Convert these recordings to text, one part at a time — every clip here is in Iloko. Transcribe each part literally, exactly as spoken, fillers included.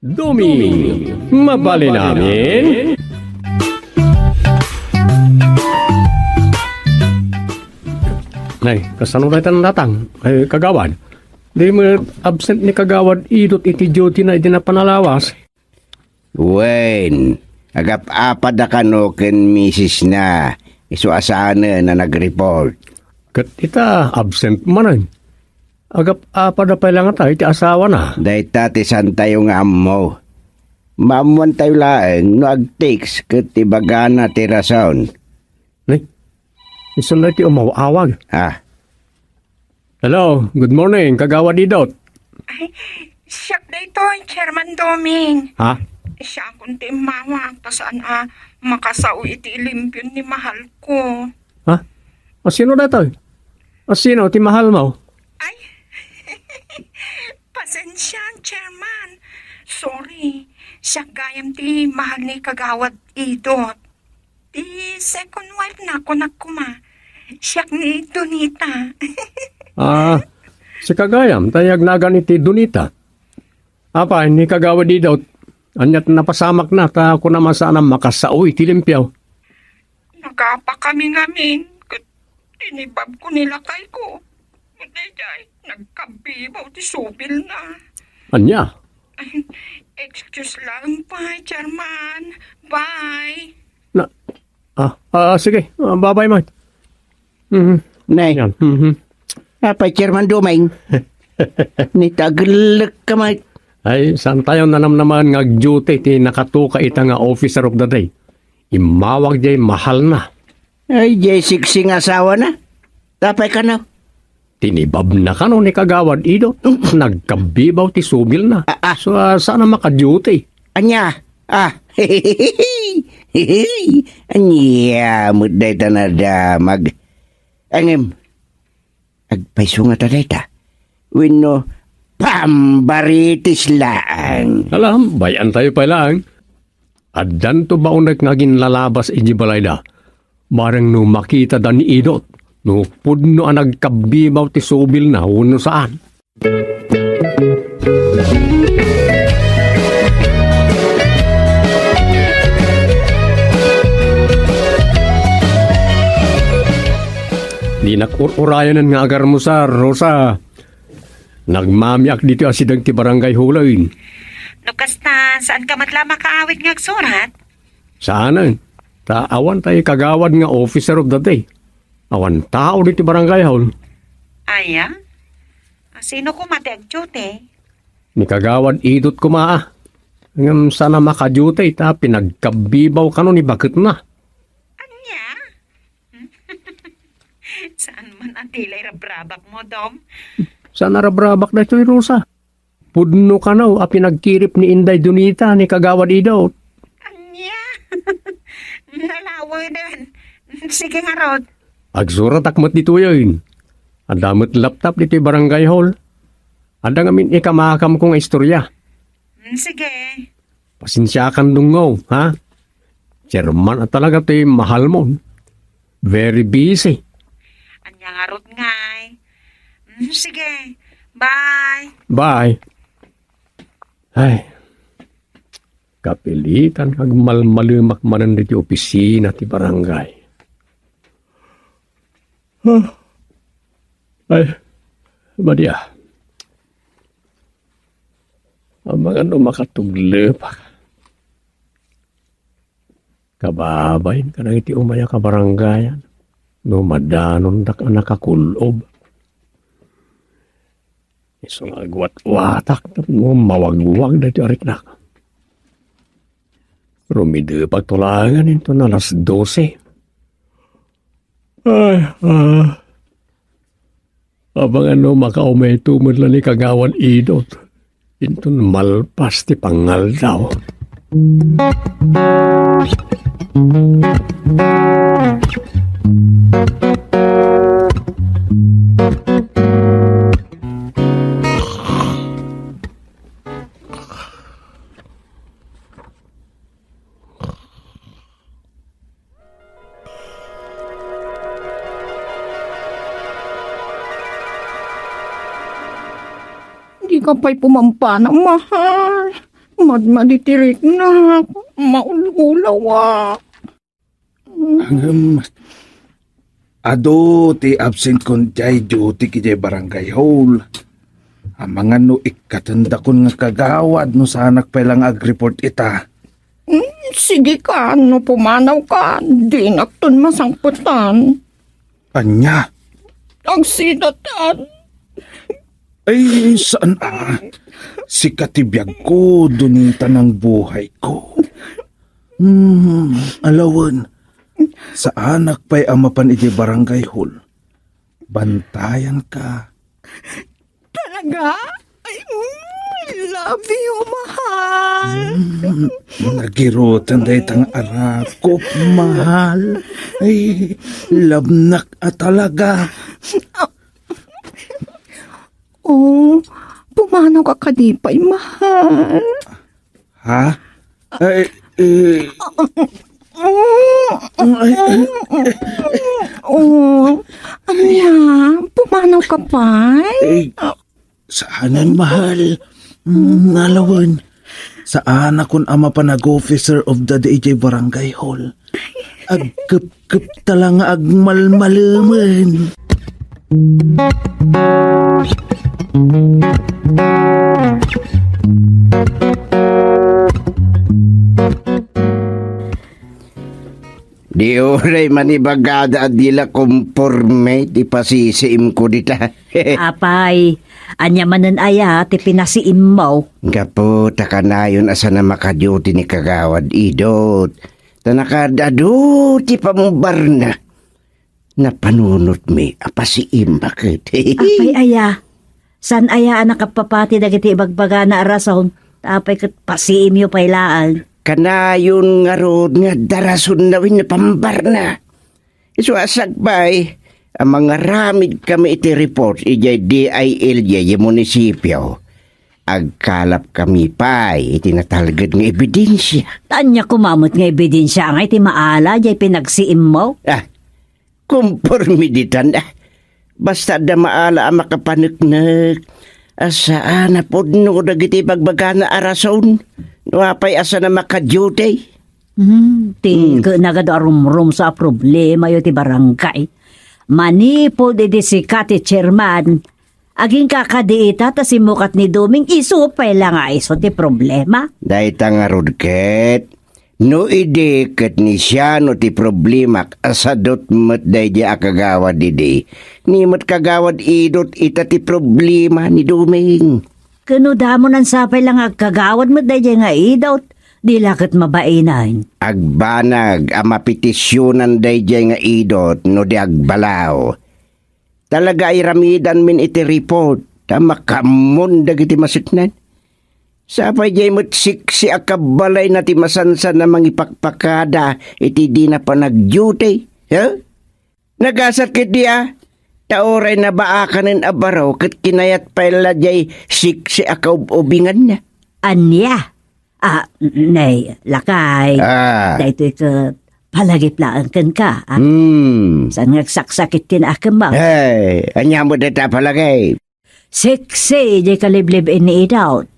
Doming, mabalin amin? Nay, kasano dayta natang? Ay, kagawad. Di mo absent ni Kagawad Idot iti duty na idi napan a lawas? Wen, agap-apada kano ken misis na, isu a saanen a nag-report. Ket ita, absent manen. Agap-apada pay la ngata iti asawana. Dayta ti santayo nga ammo. Maammoantayo laeng no ag-text ket ibagana ti rason. Ni, isu na iti umaw-awag. Ah. Hello, good morning, Kagawad Idot. Ay, siak daytoy, Chairman Doming. Ha? Siakon ti immawag ta saan a makasao iti ilimpion ni mahal ko. Ha? A, sino daytoy? A, sino ti mahal mo? Ay, pasensia, Chairman. Sorry, siak gayam ti mahal ni Kagawad Idot. Ti second wife na, kunak koma. Siak ni Donita. Ah, sika gayam, ta yagnagan iti Donita. Apay, ni Kagawad Idot, ania ti napasamak na, ta kuna man saan a makasao iti limpio? Nagapa kami ngamin, ket tinibab ko ni lakay ko. Daydiay, nagkabibaw ti subil na. Ania? Excuse lang, bye, Chairman. Bye. Na, ah, ah, sige. Ah, bye-bye, Mike. Mhm. Nay. Yan. Mhm. Apay, Chairman Doming? Nitagellek ka, Mike. Ay, saan tayo nanamnaman nga agduty ti nakatuka ita nga officer of the day? Immawag jay mahal na. Ay, jay sexy nga asawa na. Apay kano? Tinibab na kano ni Kagawad Ido. Nagkabibaw ti subil na. Ah, ah. So, ah, saan a makaduty? Ania? Ah. Ania met dayta nadamag. Ngem, agpayso ngata dayta? Wenno, pambaritis laeng? Ala, bay-an tayo pay laeng. Addanto baonek nga aginlalabas idiay balayda. Bareng no makitada ni Idot, no pudno a nagkabibaw ti subilna wenno saan. Dinak ur-urayanen nga agarmusar, Rosa. Nagmamiak ditoy asideg ti barangay hall-en. No kasta, saan ka met la makaawit nga agsurat? Saanen. Ta awan tay kagawad nga officer of the day. Awan tao ditoy barangay hall. Aya? Sino koma ti agduty? Ni Kagawad Idot koma, a. Ngem saan a makaduty ta pinagkabibaw kano ni baketna. Ania? Saan man a dila irabrabak mo, Dom? Saan a rabrabak daytoy, Rosa? Pudno kano a pinagkirip ni Inday Donita ni Kagawad Idot. Ania? Nalaweden. Sige ngarud. Agsuratak met ditoyen. Adda met laptop ditoy barangay hall. Adda ngamin ikamakamko nga istorya. Mm, sige. Pasensiakan, Dungngo, ha? Chairman a talaga ti mahalmon. Very busy. Ania ngarud ngay? Mm, sige. Bye. Bye. Ay. Kapilitan nga agmalmalemak manen ditoy opisina ti barangay. Ah. Ay, madi a. Amangan no makatuglepak. Kababain kadagiti umay a kabarangayan no madanondak a nakakul-ob. Isu nga agwatwatak tapno mawagwag daytoy a riknak. Rumidepak to laengen inton alas dose. Ay, ah. Amangan no makaumay to met la ni Kagawad Idot. Inton malpas ti pangaldaw. Dika pay pumampana, mahal. Madmadi ti riknak, maululawak. Ngem, adu ti absent kon diay duty idiay barangay hall. Amangan no ikkatendakon nga kagawad no saanak pay la nga agreport ita. Hmm, sige ka, no pumanawka, dinakton masangpetan. Ania? Agsidatan. Ay, saan a? Sika ti biagko, dunita nang buhay ko. Hmm, alawen. Saanak pay a mapan iti barangay hall. Bantayanka. Talaga? Ay, mm, love you, mahal. Hmm, nagirutan dayta nga arakop, mahal. Ay, labnak a talaga. Oh, pumanaw ka kadi pay, mahal. Ha? Ay, eh. Ay, ay. Oh, ania, pumanaw ka pay? Eh, saanen, mahal. Mm, alawen. Saanakon a mapan ag-officer of the day idiay barangay hall. Agkepkep ta la nga agmalmalemen. Di uray manibagada a di la komporme ti pasisiimko dita. Apay, ania manen aya ti pinasiimmo? Gapu ta kanayon a saan a makaduty ni Kagawad Idot. Ta nakaad-adu ti pambarna. Napanunotmi a pasiim, baket. Apay aya? Saan aya a nakapapati dagiti ibagbagana a rason? Ta apay ket pasiimyo pay laeng? Kanayon ngarud nga adda rasonna wenno pambarna. Isu a sakbay a mangaramidkami iti report idiay D I L J idiay munisipio, agkalapkami pay iti natalged nga ebidensia. Ta ania koma met nga ebidensia nga iti maala jay pinagsiimmo? Ah, komporme ditan, ah. Basta adda maala a makapaneknek a saan a pudno dagiti ibagbagana a rason no apay a saan a makaduty. Hmm, ti Hmm. Nagadu a rumrumso a problemayo ti barangay. Manipud idi sika ti chairman, agingga kadi ita ta simmukat ni Doming, isu pay la nga isu ti problema. Dayta ngarud ket, no idi ket ni Siano ti problemak a sadut met daydiay a kagawad idi, ni met Kagawad Idot ita ti problema ni Doming. Ken no damo nan sapay la nga agkagawad met daydiay nga Idot, di la ket mabainen. Agbanag a mapetisionan daydiay nga Idot no di agbalaw. Talaga a iramidanmin iti report ta makaammoan dagiti maseknan. Sapay diay met siksi a kabalayna ti masansan a mangipakpakada iti dina panagduty. Ha? Nagasat ketdi a, ta uray nabaakanen a baro ket kinayat pay la diay siksi a kaub-ubinganna. Ania? Ah, nay, lakay. Ah. Daytoy ket palagip laeng kenka, ah. Hmm. Saan nga agsaksakit ti naakemmo? Hey, ania met dayta a palagip? Siksi diay kaliblib-en ni Idot.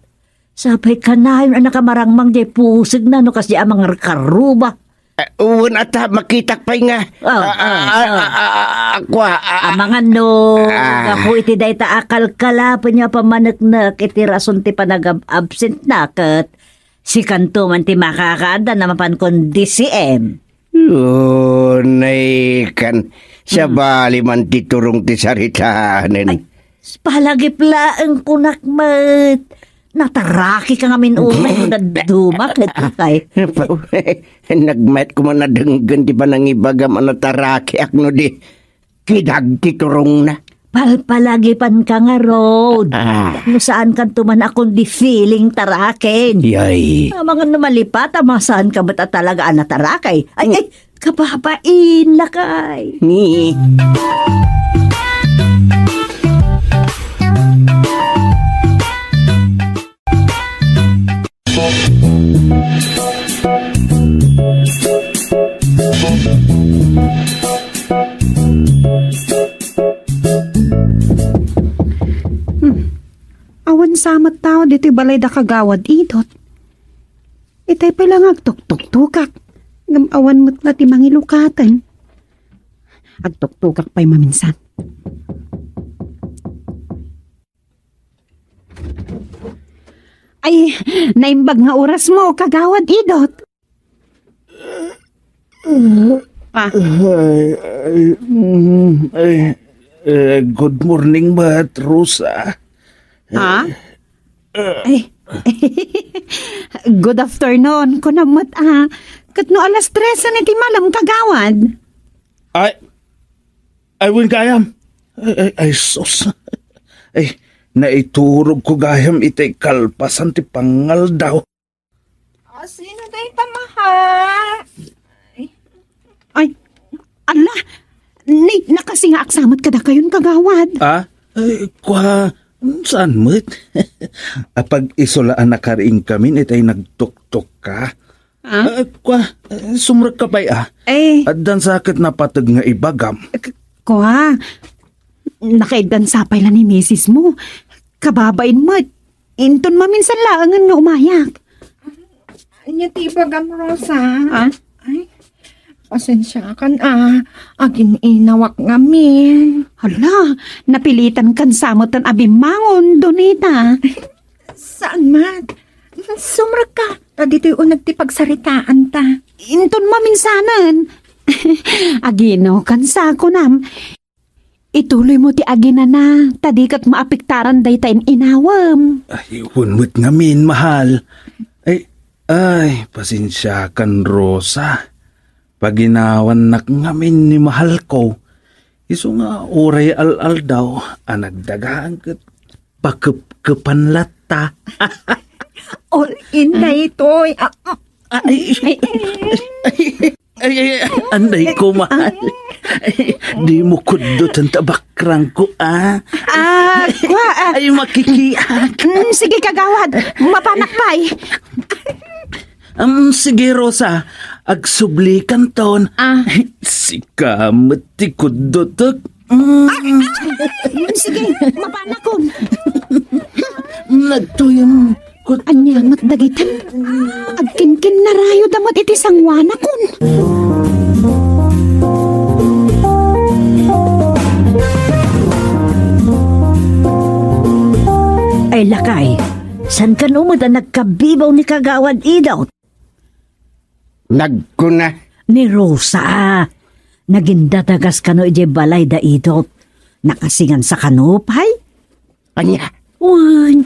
Sapay kanayon a nakamarangmang diay pusegna no kasdiay a mangarkaruba. Eh, wen ata makitak pay nga. Oh, ah, ah, oh, ah, oh. Ah, ah, ah, kua, ah, ah. Amangan no, ah, gapu iti dayta a kalkalapenyo a pammaneknek iti rason ti panagab-, absentna ket sikanto man ti makakaadda na mapan kon D C M. Oh, naikan. Hmm. Sabali man ti turong ti saritanen. Ay, palagip laeng kunak met. Nataraki ka ngamin unay no dadduma ket kay. Nagmayat koma nadenggen ti panangibagam a natarakiak no di kidag ti turongna. Palpalagipan ka ngarud. Ah. No saan kanto man a kundi feeling taraken. Yay. Amangan no malipat, a masaan ka met a talaga a natarakay. Ay, mm, ay, kababain, lakay. Ni. Hmm. Awan sa met tao ditoy balay da Kagawad Idot. Itay pay la nga agtuktuktokak. Ngem awan met la ti mangilukaten. Agtuktukak pay maminsan. Ay, naimbag nga oras mo, Kagawad Idot. Ah. Ay, ay, mm, ay, eh, good morning met, Rosa. Ah? Ay. Good afternoon, kunam met, ah. Ket no alas tres iti malem, Kagawad? Ay, ay, wen gayam. Ay, ay, ay, sus. Ay, naiturogko gayam iti kalpasan ti pangaldaw. Ah, sino dayta, mahal? Ay, ala, ni, nakasingaak sa met kadakayon, Kagawad. Ah? Ay, kua, saan met? Apag-iso la a nakariingkamin itay nagtuktukka. Ah? Ah, kua, sumrekka pay, ah. Eh. Addan sa ket napateg nga ibagam. K-, kua, nakaiddan sa pay la ni misis mo. Kababain met. Inton maminsan laengen nga umayak. Ania ti ibagam, Rosa? Ah? Ay, pasensiakan, ah. Agin-inawak ngamin. Hala, napilitankan sa met a bimmangon, Donita. Saan met? Sumrekka, ta ditoy uneg ti pagsaritaanta. Inton maminsanen. Agino kan sa kunam. Ituloy mo ti aginana, ta di ket maapektaran dayta in-inawem. Ay, wen met ngamin, mahal. Ay, ay, pasensiakan, Rosa. Paginawannak ngamin ni mahalko. Isu nga uray al-aldaw a nagdagaan ket pakepkepan latta. All in daytoy. Ah, ah. Ay, ay, ay, ay, ay, anday ko, mahal. Ay, di mo kuddoten ta bakrangko, ah. Ah, kua, ah. Ay, makikiak. Mm, sige, Kagawad. Mapanak pay. Um, sige, Rosa. Agsublikanton. Ah. Sika met ti kuddotek. Mm. Mm, sige, mapanakon. Nagtuyem. Ania met dagita? Agkinkinnarayoda met iti sanguanakon. Ay, lakay, saan kano met a nagkabibaw ni Kagawad Idot? Nagkuna. Ni Rosa, nagindadagas kano idiay balay da Idot. Nakasingan sa kano pay? Ania? Wen,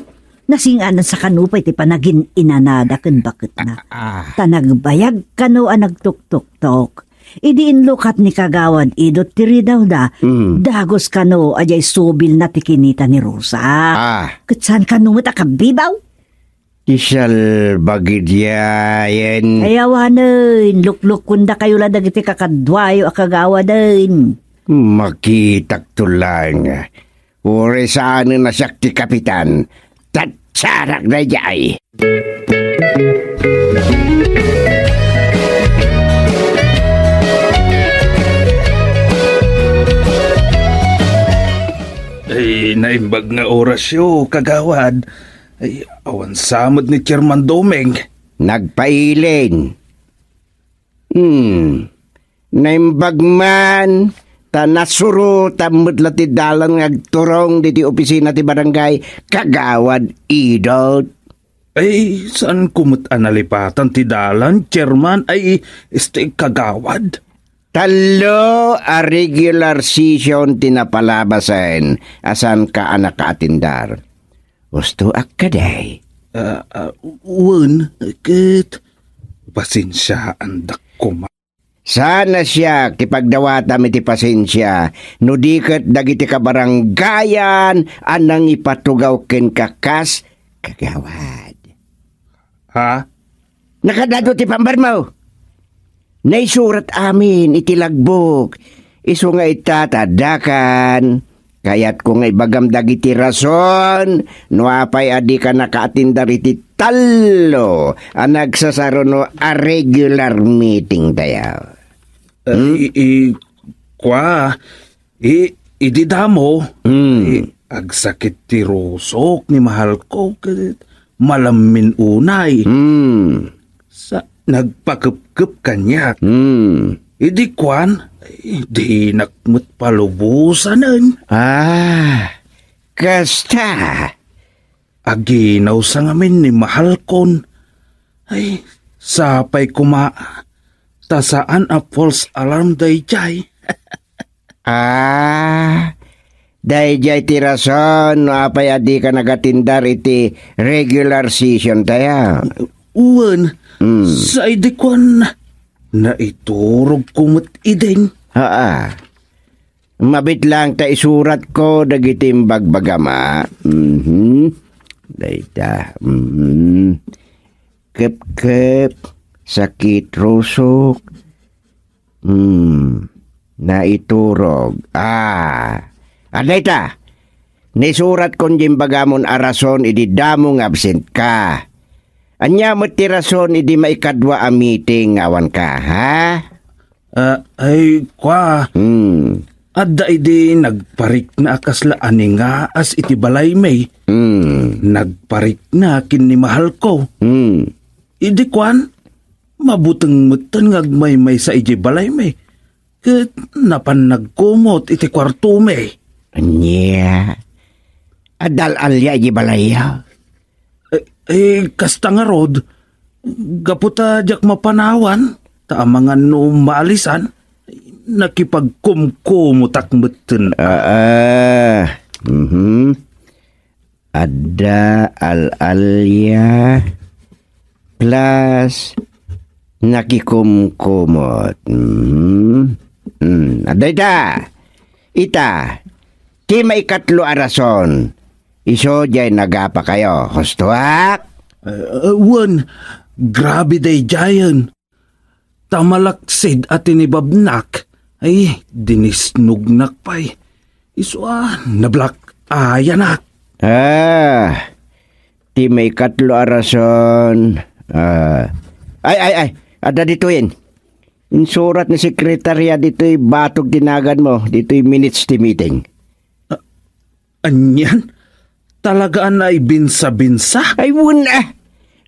nasinganan sa kano pay ti panagin-inanada ken baketna. Ah, ah. Ta nagbayag kano a nagtuktuktok. Idi inlukat ni Kagawad Idot ti ridawda, Mm. dagus kano a diay subilna ti kinita ni Rosa. Ah. Ket saan kano met a kabibaw? Ti salbagid yayen. Ay, awanen, luklukkondakayo la dagiti kakaduayo a kagawaden. Makitakto laeng. Uray saanen a siak ti kapitan. Tatsiarak daydiay. Ay, naimbag nga orasyo, kagawad. Ay, awan sa met ni Chairman Doming. Nagpailin. Hmm. Naimbag man, ta nasurotan met la ti dalan nga agturong ditoy opisina ti barangay, Kagawad Idot. Ay, saanko met a nalipatan ti dalan, Chairman? Ay, este, Kagawad. Tallo a regular session ti napalabasen a saanka a nakaatindar. Ustoak kadi? Ah, ah, wen, ket pasensiaandak koma. Saan a siak ti pagdawatam iti pasensia no di ket dagiti kabarangayan a nangipatugaw kenka kas kagawad. Ha? Nakadado ti pambarmo. Naisurat amin iti lagbok. Isu nga ita ta addakan. Kayatko nga ibagam dagiti rason no apay a dika nakaatindar iti tallo a nagsasaruno a regular meeting tayo. Hmm? Eh, i-, i-, kua, i-, idi damo, Hmm. eh, agsakit ti rusok ni mahalko, ket malammin unay. Hmm. Sa nagpakepkep kaniak. Hmm. Idi kuan, ay, dinak met palubosanen. Ah, kasta. Aginaw sa ngamin ni mahalkon. Ay, sapay koma, ta saan a false alarm daydiay. Ah, daydiay ti rason no apay a dika nagatindar iti regular session tayo. Wen, Mm. sa idi kuan, naiturog ko met idin. Haa. Mabit lang ta isuratko dagiti imbagbagam, a. Mhm. Dayta. Mhm. Kepkep, sakit rusok. Hmm. Naiturog. Ah. Adda ita. Nisurat kon diay imbagamon a rason idi damo nga absent ka. Ania met ti rason idi maikadua a meeting nga awan ka, ha? Ah, ay, kua. Hmm. Adda idi nagparikna a kasla aningaas iti balaymi. Hmm. Nagparikna ken ni mahalko. Hmm. Idi kuan, mabuteng metten nga agmaymaysa idiay balaymi. Ket napan nagkumot iti kuartomi. Ania? Adda al-alia idiay balayyo? Eh, eh, kasta ngarud, gapu ta diak mapanawan, ta amangan no maalisan, nakipagkumkumotak metten. Ah, ah. Mhm. Adda al-alia plus nakikumkumot. Mhm. Hmm, adda ita. Ita, ti maikatlo a rason, isu diay nagapakayo. Husto, a? Eh, eh, wen, grabe daydiayen. Ta malaksid a tinibabnak, ay, dinisnognak pay. Isu a, nablack-eyanak. Ah, ti maikatlo a rason, ah, ay, ay, ay, adda ditoyen. Insurat ni sekretarya ditoy batog ti naganmo, ditoy minutes ti meeting. Anian? Talaga a naibinsa-binsa? Ay, wen, a.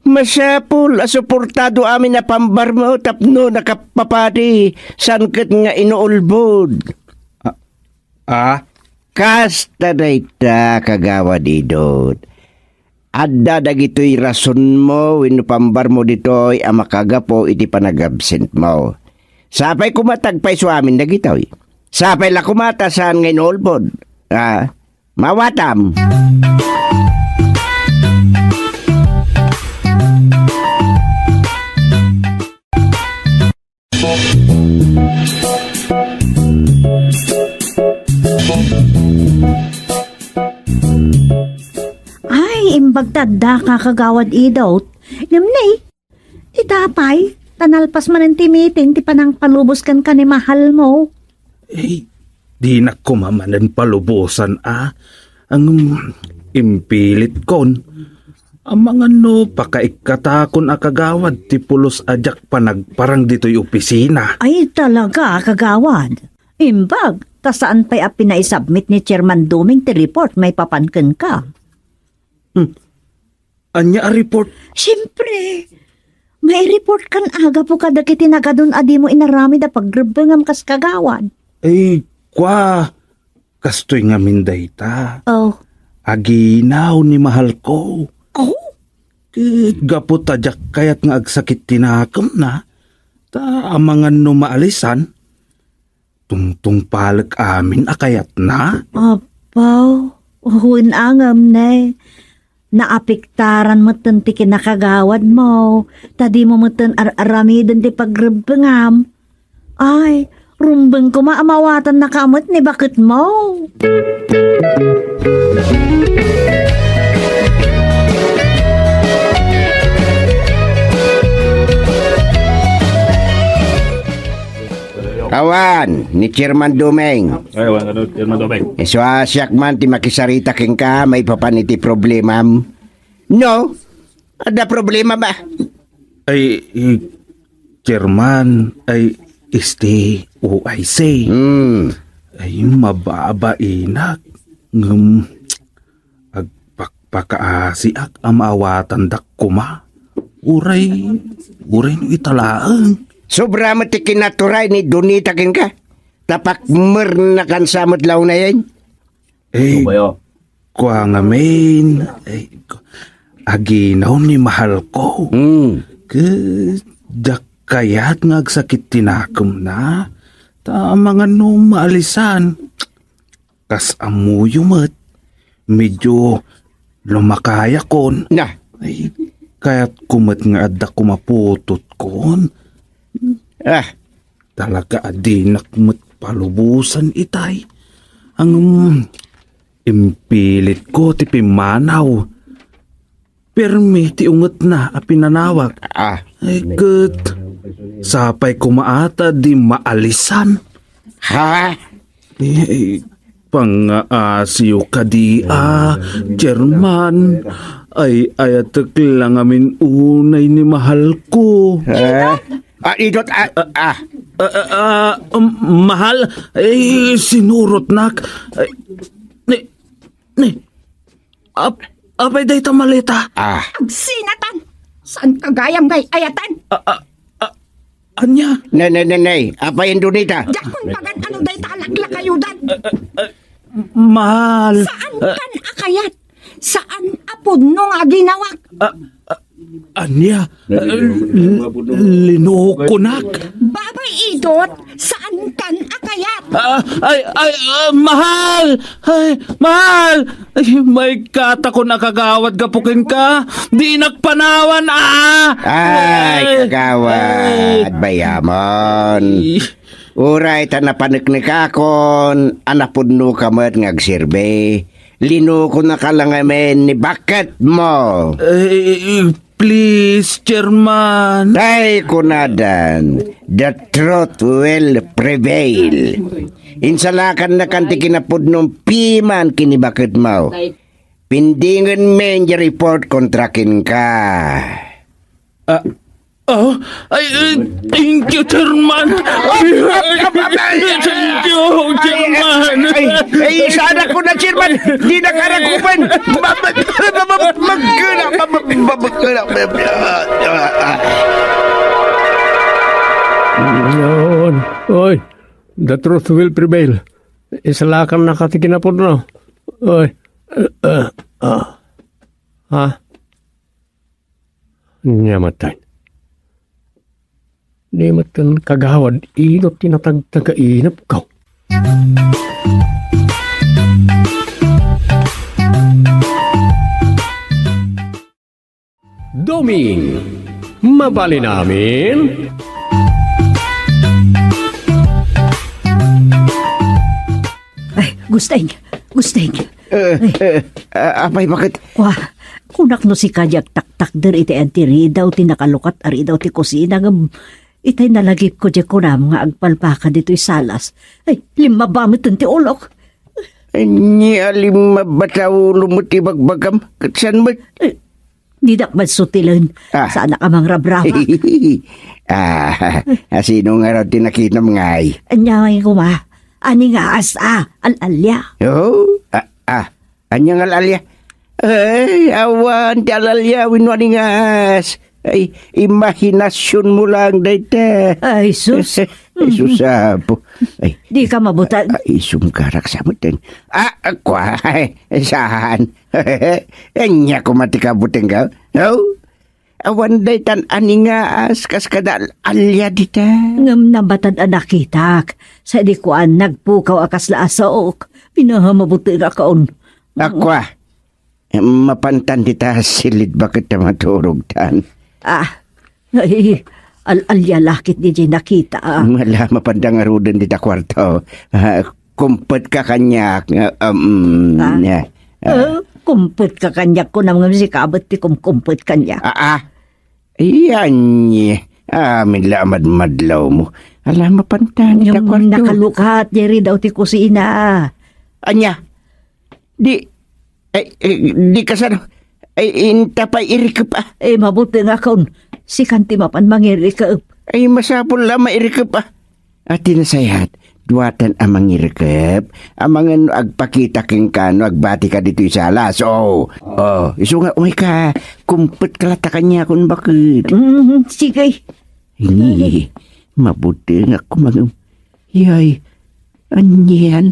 Masapul a suportado amin a pambarmo tapno nakapapadi, saan ket nga inuulbod. A, a? Kasta dayta, Kagawad Idot. Adda dagitoy rasonmo wenno pambarmo ditoy a makagapu iti panagabsentmo. Sapay koma ta agpayso amin dagitoy. Sapay la koma ta saan nga inuulbod. A? Mawatam. Ay, imbag ta adda ka, Kagawad Idot. Ngem ne, ita pay, ta nalpas manen ti meeting ti panangpalubos kenka ni mahalmo. Eh, dinak koma manen palubosan, a. Ngem impilitkon. Amangan no pakaikkatakon a kagawad ti pulos a diak panagparang ditoy opisina. Ay, talaga, Kagawad. Imbag, ta saan pay a pinaisubmit ni Chairman Duming ti report maipapan kenka. Hmm. Ania a report? Siempre, maireport kan a gapu kadagiti nagadun a dimo inaramid a pagrebbengam kas kagawad. Ay, kua, kastoy ngamin dayta. Oh. Aginaw ni mahalko. Oh? Ket gapu ta diak kayat nga agsakit ti nakemna, ta amangan no maalisan, tungtungpalek amin a kayatna. Apo, wen angem ne. Naapektaran metten ti kinakagawadmo, ta dimo metten ar-aramiden ti pagrebbengam. Ay, rumbeng koma a mawatannaka met ni baketmo. Awan, ni Chairman Dumeng. Ay, awan, ano, Chairman Dumeng. Isu a siak man ti makisarita kenka maipapan iti problemam. No? Adda problema ba? Ay, i-, Chairman, ay, este, O I C. Hmm. Ay, mababainak. Ngem, agpakpakaasiak a maawatandak koma. Uray, uray no ita laeng. Sobra met ti kinaturay ni Donita kenka. Ta pakmernakan sa met la unayen. Eh, kua ngamin, eh, aginaw ni mahalko. Hmm. Ket diak kayat nga agsakit ti nakemna. Ta amangan no maalisan. Kas ammoyo met, medyo lumakayakon. Na. Ay, kayatko met nga adda kumaputotko. Ah, talaga a dinak met palubosan itay. Ngem impilitko ti pimmanaw. Permi ti ungetna a pinanawak. Ah. Ay, ket sapay koma ata di maalisan. Ha? Eh, pangaasiyo kadi a, Chairman. Ay, ayatek la ngamin unay ni mahalko. Eh? Ah, Idot, ah, ah. Ah, ah, ah, um, mahal, eh, sinurotnak. Ay, ni, ni, ap-, apay dayta maleta? Ah. Agsinatan! Saan ka gayam nga ay-ayaten? Ah, ah, ah, ania? Ne, ne, ne, ne. Apay, Donita? Diakon pagan-ano dayta a laklakayodan. Ah, ah, ah, mahal. Saan kan a kayat? Saan a pudno nga aginawak? Ah, ah, ania? Ah, l-, linukonak. Babay Idot, saan kan a kayat? Ah, ay, ay, ah, mahal! Ay, mahal! Ay, maikkatakon a kagawad gapu kenka. Dinak panawan, ah! Ay, ay, kagawad, ay, bayamon. Ay. Uray ta napaneknekakon a napudnoka met nga agserbi. Linukonaka la ngamin ni baketmo. Eh, please, Chairman. Tay kunadan, the truth will prevail. Insalakannakan ti kinapudnom piman ken ni baketmo. Pendingenmi diay report kontra kenka. Ah, Oh, ay, ay, thank you, Chairman. Ay, ay, thank you, Chairman. Ay, ay, ay, sana ko na, Chairman. Di na karakupan. Mab-, mab-, mab-, magkana, mab-, mab-, magkana. Yun. Oy, the truth will prevail. Insalakannaka ti kinapudno. Oy. Ah, ah. Ha? Ania met, tay? Di met ken kagawad Idot ti natagtagainepko. Doming, mabalin amin? Ay, Gusteng, Gusteng. Eh, eh, ah, apay, baket? Kua, kunak no sika diay agtaktakder iti anti ridaw ti nakalukat a ridaw ti kusina, ngem itay nalagipko diay kunam nga agpalpaka ditoy salas. Ay, limmaba met ti ulok. Ania a limmaba ta ulo met ti bagbagam? Ket saan met? Eh, Didak met sutilen. Ah. Saanak a mangrabrabak. Ah, asino ngarud ti nakitam ngay? Ania ngay koma? Aningaas a, al-alia. Oh? Ah, ah. Ania nga al-alia? Ay, awan ti al-alia wenno aningaas. Ay, imahinasionmo lang dayta. Ay, sus. Ay, sus, apo. Ay. Dika mabuta. Ay, sumgarak sa meten. Ah, kua, saan? Ania koma ti kabutengko? Oh? Awan daytan aningaas kas kada al-alia dita. Ngem nabatad a nakitak. Sa idi kuan, nagpukaw a kasla asok. Pinamabutengakon. A kua. Mapantan dita silid baket ta maturogtan. Ah, ay, al-alia la ketdi diay nakita. Ala, mapanda ngaruden dita kuarto. Ah, kumpetka kaniak, ah, um, ah. Ah, kumpetka kaniak, kunam ngem sika met ti kumkumpet kaniak. Ah, ah. Yan, eh. Amin la a madmadlawmo. Ala, mapantan dita kuarto. Nakalukat diay ridaw ti kusina. Ania? Di, ay, eh, di kasano? Ay, inta pay irikep, ah. Eh, mabutengakon. Sikan ti mapan mangirikep. Ay, masapul la mairikep, ah. Ati nasayat, Duatan a mangirikep, amangan no agpakita kenka no agbatika ditoy salas. O, o, isu nga umayka, kumpetka latta kaniakon baket. Mm, sige. Ini, mabutengak kumangem. Yay, anian?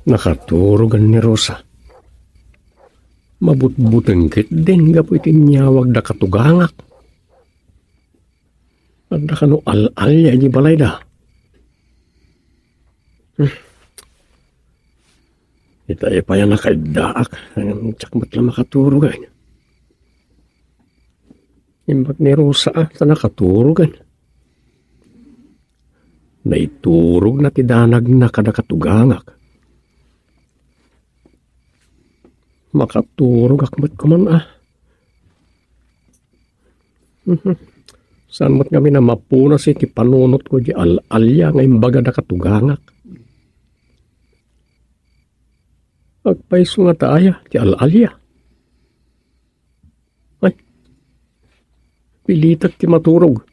Nakaturogan ni Rosa. Mabutbuteng ketdin gapu iti inyawagda katugangak. Adda kano al-alia iti balayda. Hmm. Ita pay a nakaiddaak, ngem diak met la makaturogan. Imbag ni Rosa, a, ta nakaturogan. Naiturogna ti danagna kada katugangak. Makaturogak met koman, a. Mhm. Saan met ngamin a mapunas iti panunotko di al-alia nga imbagada katugangak. Agpayso ngata aya ti al-alia? Ay, pilitek ti maturog.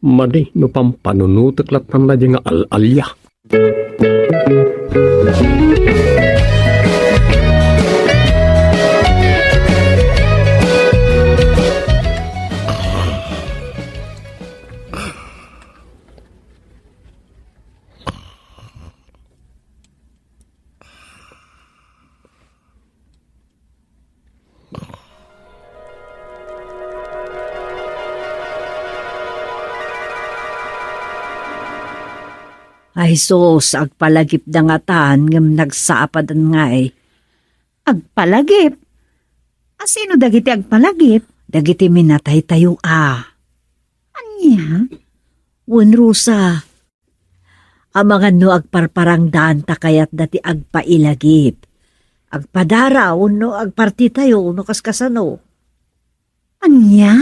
Madi no pampanunotek latta daydiay nga al-alia. Ay sus, agpalagipda ngatan ngem nagsapadan ngay. Agpalagip? Asino dagiti agpalagip? Dagiti minataytayo a. Ania? Wen, Rosa, amangan no agparparangdaan ta kayatda ti agpailagip. Agpadara wenno agpartitayo no kaskasano. Ania?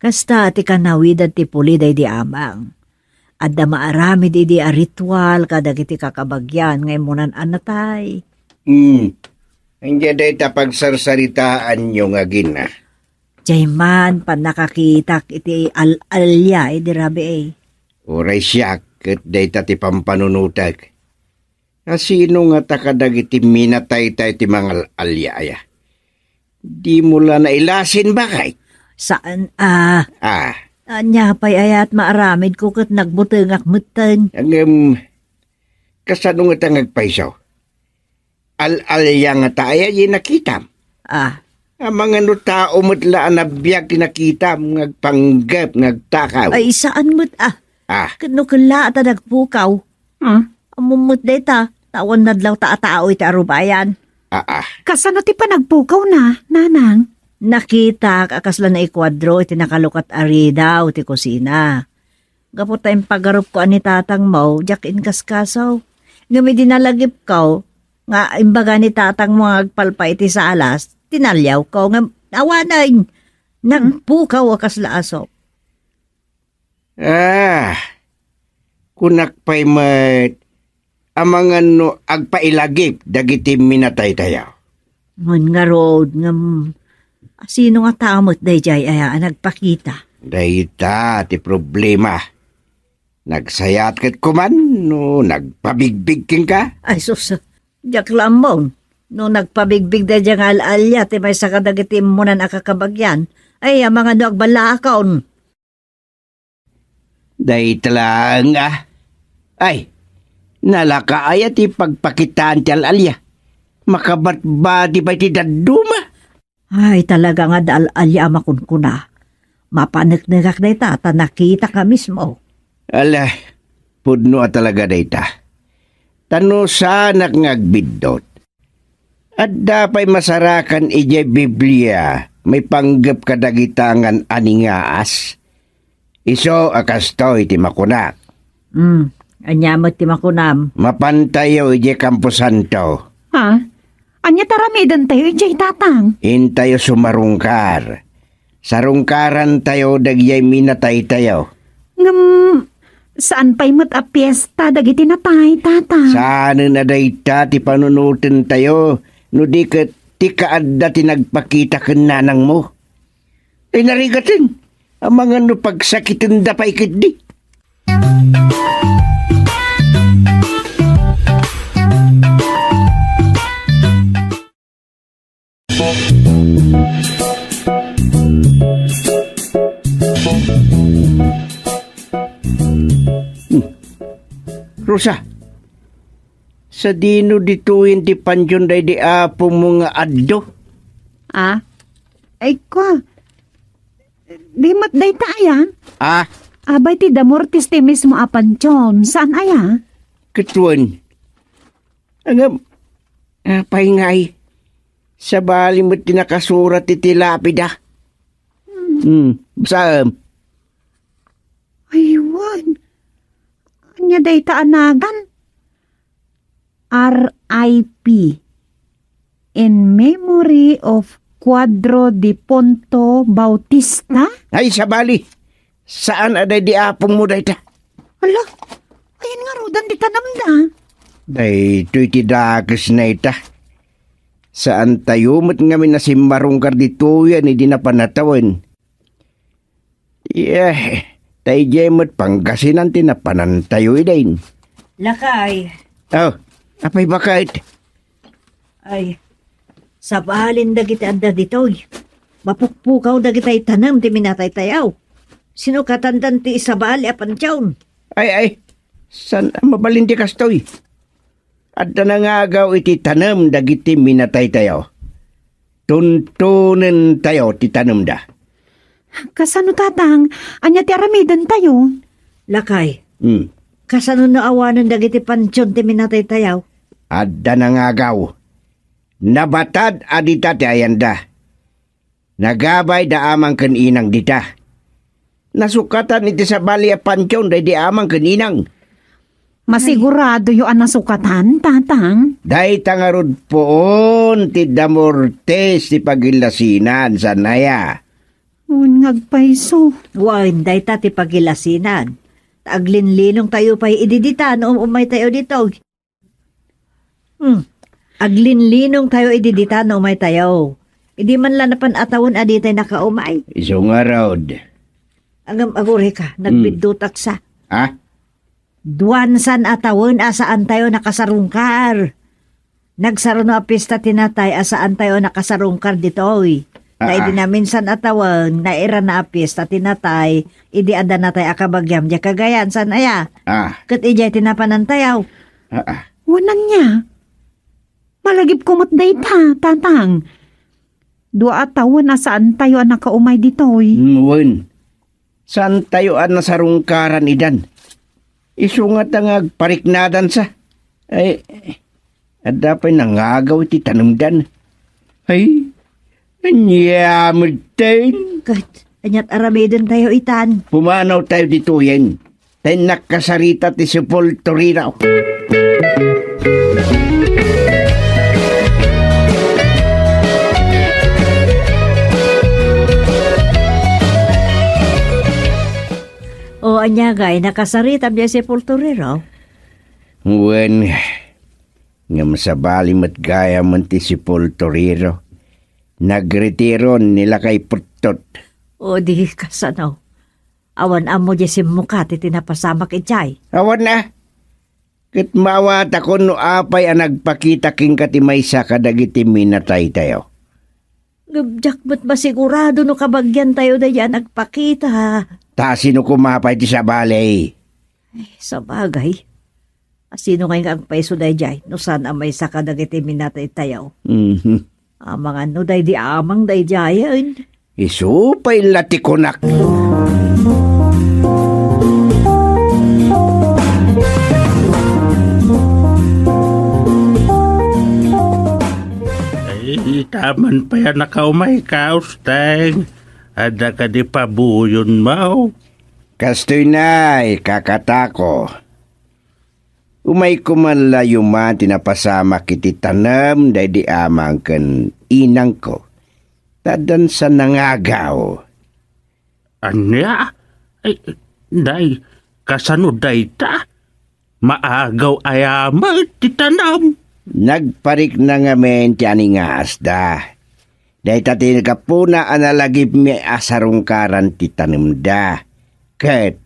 Kasta ti kanawidan ti puli daydi amang. Adda maaramid idi a ritual kadagiti kakabagian nga immunan a natay. Hmm. Ania dayta pagsarsaritaanyo nga agina? Diay man pannakakitak iti al-alia idi rabii. Uray siak ket dayta ti pampanunotek. Asino ngata kadagiti minataytayo ti mangal-alia aya? Dimo la nailasin, baket? Saan a. Ah. Ania pay ayat maaramidko ket nagbutengak metten. Ngem, kasano ngata nga agpayso? Al-alia ngata aya diay nakitam? Ah. Amangan no tao met la a nabiag ti nakitam nga agpanggep nga agtakaw. Ay, saan met a. Ah. Ket no kella ta nagpukaw? Ah. Ammom met dayta, ta awan nadlaw ta a tao iti arubayan. Ah, ah. Kasano ti panagpukawna, nanang? Nakitak a kasla naikuadro iti nakalukat a ridaw ti kusina. Gapu ta impagarupko a ni tatangmo, diak inkaskaso. Ngem idi nalagipko nga imbaga ni tatangmo nga agpalpa iti salas, tinaliawko ngem awanen. Hmm? Nagpukaw a kasla aso. Ah, kunak pay met, amangan no agpailagip dagiti minataytayo. Ngem ngarud, ngem, asino ngata met daydiay aya a nagpakita? Dayta ti problema. Nagsayaat ket koman no nagpabigbig kenka? Ay, sus, diak la ammon. No nagpabigbig daydiay nga al-alia ti maysa kadagiti immunan a kakabagian, ay, amangan no agballaakon. Dayta laeng a. Ay, nalaka aya ti pagpakitaan ti al-alia? Makabatbati pay ti dadduma. Ay, talaga nga adda al-alia a makunkuna. Mapaneknekak dayta ta nakitak a mismo. Ala, pudno a talaga dayta. Ta no saanak nga agbiddut, adda pay masarakan idiay Biblia maipanggep kadagita ngan aningaas? Isu a kastoy ti makunak. Hmm, ania met ti makunam? Mapantayo idiay kamposanto. Ha? Ania ti aramidentayo idiay, tatang? Intayo sumarungkar. Sarungkarantayo dagiti minataytayo. Ngem, Saan pay met a piesta dagiti natay, Tatang. Saanen a dayta ti panunotentayo, no di ket ti kaadda ti nagpakita ken nanangmo. Ay, narigaten, amangan no pagsakitenda pay ketdi. Hmm. Rosa, sadino ditoyen ti pantion daydi apomo nga addo? Ah? Ay, kua. Di met dayta aya? Ah? Abay, ti Damortes ti mismo a pantion. Saan aya? Ket wen. Ngem, apay ngay? Sabali met ti nakasurat iti lapida. Hmm, basaem. Ay, wen. Ania dayta a nagan? R I P. In memory of Cuadro Defunto Bautista? Ay, sabali. Saan a daydi apomo dayta? Ala, ayan ngaruden ti tanemda. Daytoy ti dakesna ita. Saantayo met ngamin a simmarungkar ditoyen idi napan a tawen. Eh, ta idiay met Pangasinan ti napanantayo idin. Lakay. Oh, apay baket? Ay, sabalin dagiti adda ditoy. Mapukpukaw dagitay tanem ti minataytayaw. Sinukatandan ti isabali a pantion. Ay, ay, saan a mabalin ti kastoy? Adda nangagaw iti tanem dagiti minataytayo. Tuntonentayo ti tanemda. Kasano, Tatang? Ania ti aramidentayo? Lakay, Hmm. kasano no awanen dagiti pantion ti minataytayo? Adda nangagaw. Nabatad a dita ti ayanda. Nagabay da amang ken inang dita. Nasukatan iti sabali a pantion daydi amang ken inang. Masiguradyo a nasukatan, Tatang? Dayta ngarud puon ti Damortes ti pagilasinan, saan aya? Wen nga agpayso. Wen, dayta ti pagilasinan. Ta aglinlinongtayo pay idi dita no umaytayo ditoy. Hmm. Aglinlinongtayo idi dita no umaytayo. Idi man la napan a tawen a ditay nakaumay. Isu ngarud. Ngem agurayka, Hmm. nagbiddutak sa. Ha? Duan san a tawen a saantayo nakasarungkar. Nagsaruno a piesta ti natay a saantayo nakasarungkar ditoy. Ta Ah, idi ah. naminsan a tawen, nairana a piesta ti natay, idi adda natay a kabagiam diay Cagayan, saan aya? Ah. Ket idiay ti napanantayo. Ah, ah. Wen ania? Malagipko met dayta, Tatang. Dua a tawen a saantayo a nakaumay ditoy. Mm, wen. Saantayo a nasarungkaran idan. Isu ngata nga agpariknadan sa. Ay, adda pay nangagaw iti tanemdan. Ay, ania met ten? Ket, aniat aramidentayo itan? Pumanawtayo ditoyen. Ta nakasarita ti sepulturero. O, ania ngay, nakasaritam diay sepulturero? Wen, ngem sabali met gayam ti sepulturero. Nagretiron ni Lakay Puttot. O, di kasano? Awan ammo diay simmukat iti napasamak idiay. Awan a. Ket maawatakon no apay a nagpakita kenka ti maysa kadagiti minataytayo. Ngem diak met masigurado no kabagiantayo daydiay a nagpakita. Ta sino koma pay ti sabali? Ay, sabagay. Asino ngay nga agpayso daydiay no saan a maysa kadagiti minataytayo? Mhm. Amangan no daydi amang daydiayen. Isu pay la ti kunak. Ay, ita man pay a nakaumayka, Usteng. Adda kadi pabuyonmo? Kastoy nay, kakatako. Umayko man la yuman ti napasamak iti tanem daydi amang ken inangko. Ta addan sa nangagaw. Ania? Ay, nay, Kasano dayta? Maagaw aya met ti tanem? Nagparikna ngamin ti aningaasda. Dayta ti gapuna a nalagipmi a sarungkaran ti tanemda. Ket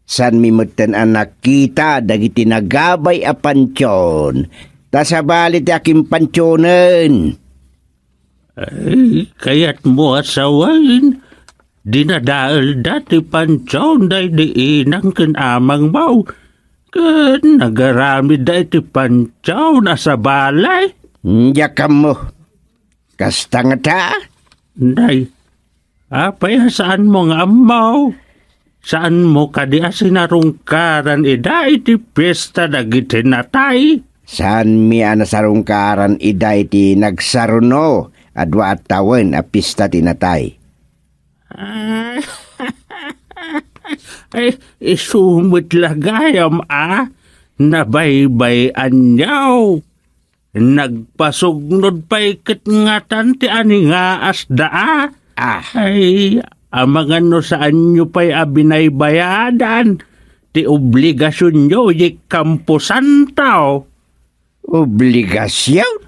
saanmi metten a nakita dagiti nagabay a pantion, ta sabali ti akimpantionen. Ay, kayatmo a sawen, dinadaelda ti pantion daydi inang ken amangmo, ken nagaramidda iti pantion a sabali. Diak ammo. Kasta ngata? Nay, apay a saanmo nga ammo? Saanmo kadi a sinarungkaran ida iti piesta dagiti natay? Saanmi a nasarungkaran ida iti nagsaruno a dua a tawen a piesta ti natay. Ay, isu met la gayam a nabaybay-anyo. Nagpasugnod pay ket ngatan ti aningaasda a. Ah. Ay, amangan no saanyo pay a binaybayadan ti obligasionyo idiay kamposanto. Obligasion?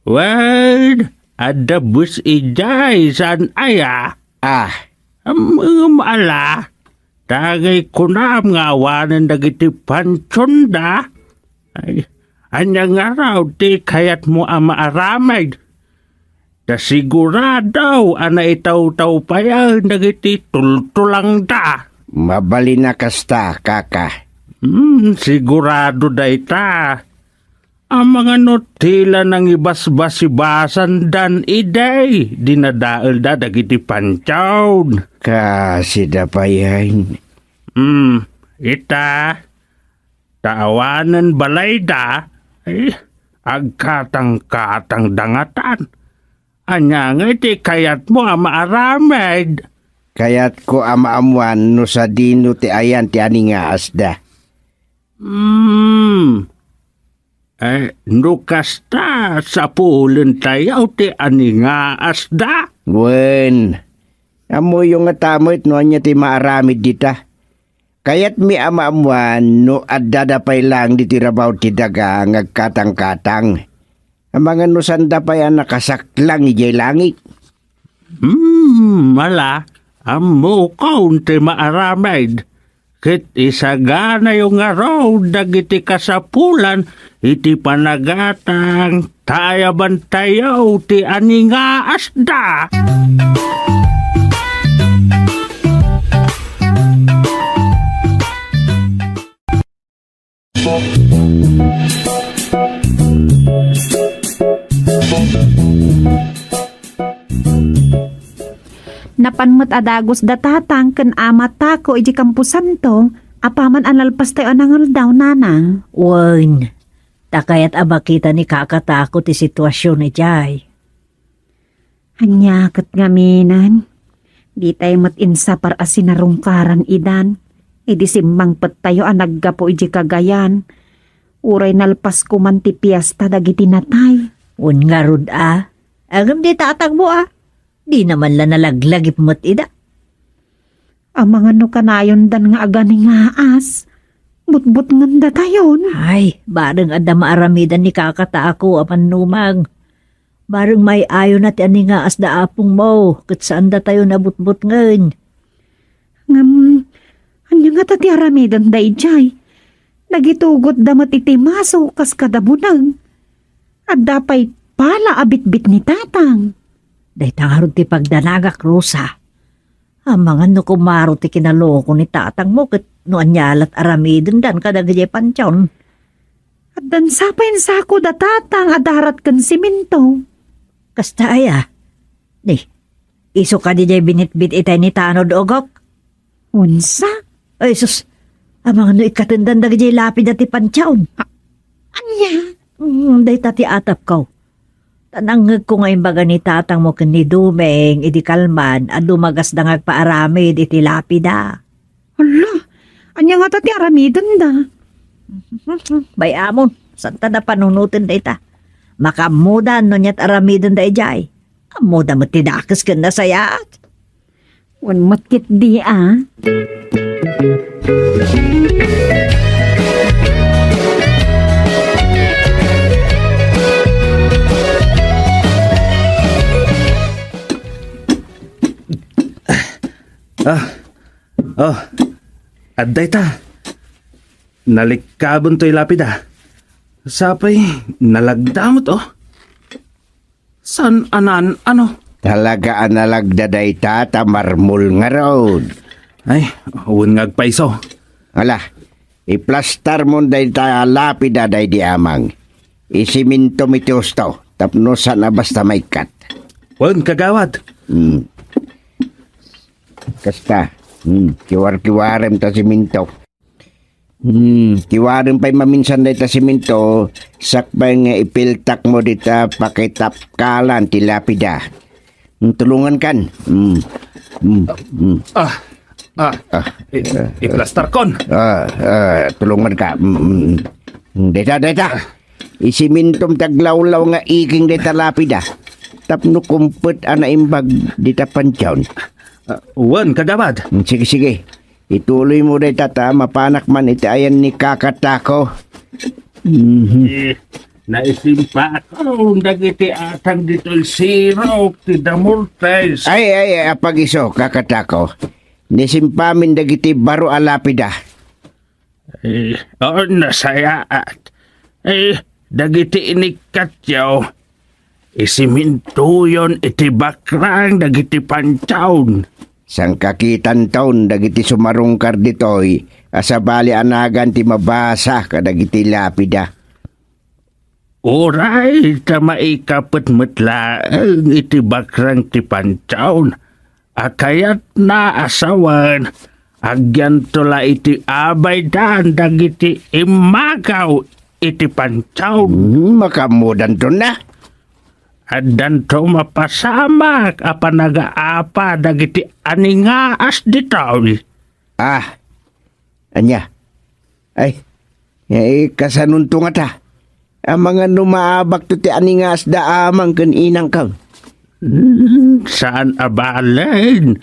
Wen, adda bes idiay saan aya? Ah. Am, am, ala. Dagay kunam nga awanen dagiti pantionda. Ay, ania ngarud ti kayatmo a maaramid? Ta sigurado a naitawtawpayen dagiti tultulangda. Mabalin a kasta, kaka. Hmm, sigurado dayta. Amangan no ti la nangibasbasibasandan idi dinadaelda dagiti pantion. Kasida payen. Hmm, ita, ta awanen balayda, ay, agkatangkatangda ngatan. Ania ngay ti kayatmo a maaramid? Kayatko a maammuan no sadino ti ayan ti aningaasda. Hmm. Eh, no kasta, sapulentayo ti aningaasda? Wen, ammoyo ngata met no ania ti maaramid dita. Kayatmi a maammuan no addada pay laeng ditoy rabaw ti daga nga agkatangkatang. Amangan no sanda pay a nakasaklang idiay langit. Hmm, ala, ammokon ti maaramid. Ket isaganayo ngarud dagiti kasapulan iti panagatang ta ayabantayo ti aningaasda. Napan met a dagus da tatang ken ama tako iti kamposanto, apaman a nalpastayo a nangaldaw, nanang. Wen, ta kayat a makita ni kaka tako ti situasion idiay. Ania ket ngaminen? Ditay met insapar a sinarungkaran idan. Idi simmangpettayo a naggapu iti Cagayan, uray nalpas koman ti piesta dagiti natay. Wen ngarud a, ngem di tatangmo a, dina man la nalaglagip met ida. Amangan no kanayondan nga aganingaas, butbutngendatayon. Ay, bareng adda maaramidan ni kaka tako a mannumang. Bareng maay-ayona ti aningaasda a apongmo, ket saandatayon a butbutngen. Ngem, ania ngata ti aramidenda idiay? Nagitugotda met iti maso kas kada buneng. Adda pay pala a bitbit ni tatang. Dayta ngarud ti pagdanagak, Rosa. Amangan no kumaro ti kinaloko ni tatangmo ket no ania lat aramidendan kadagiti pantion. Addan sapay insako da tatang a darat ken simento. Kasta aya? Ni, isu kadi jay binitbit itay ni tanod, ugok? Unsa? Ay, sus, amangan no ikkatendan dagiti lapida ti pantion. A-, ania? Hmm, dayta ti atapko. Ta nangngegko nga imbaga ni tatangmo ken ni Dumeng idi kalman a dumagasda nga agpaaramid iti lapida. Hala, ania ngata ti aramidenda? Bay-amon, santa da panunoten dayta. Makaammodan no aniat aramidenda idiay. Ammoda met ti dakes ken nasayaat. Wen met ketdi a. Ah, oh, adda ita. Nalikkabon toy lapida. Sapay, nalagda met, oh. Saan a naan-ano? Talaga a nalagda dayta ta marmol ngarud. Ay, wen nga agpayso. Ala, iplastarmon dayta a lapida daydi amang. Isimintom iti husto, tapno saan a basta maikkat. Wen, kagawad. Hmm. Kasta, hmm, kiwar-kiwarem ta siminto. Hmm, kiwarem pay maminsan dayta siminto, sakbay nga ipiltakmo dita pakitapkalan ti lapida. Hmm, tulongankan. Hmm. Hmm, hmm. Ah, ah, Ah, i-, ah, iplastarkon. Ah, ah, tulonganka. Hmm, hmm, hmm. Dayta, dayta. Isimintom ti aglawlaw nga iking dayta lapida. Tapno kumpet a naimbag dita pantion. Ah, wen, kagawad. Hmm, sige, sige. Ituloymo dayta ta mapanak man iti ayan ni Kaka Tako. Mhm. Eh, naisimpakon dagiti atang ditoy sirok ti Damortes. Ay, ay, ay, apag-isu, Kaka Tako. Naisimpamin dagiti baro a lapida. Eh, o, nasayaat. Eh, dagiti inikkatyo, isimintoyon iti bakrang dagiti pantion. Sangkakitanton dagiti sumarungkar ditoy a sabali a nagan ti mabasa kadagiti lapida. Uray ta maikapet met laeng iti bakrang ti pantion a kayatna a sawen, agyanto la iti abaydan dagiti immagaw iti pantion. Hmm, makaammodanton na. Addanto mapasamak a panagaapa dagiti aningaas ditoy. Ah, ania? Ay, eh, kasanonto ngata? Amangan no maabakto ti aningaasda amang ken inangko. Hmm, saan a balen.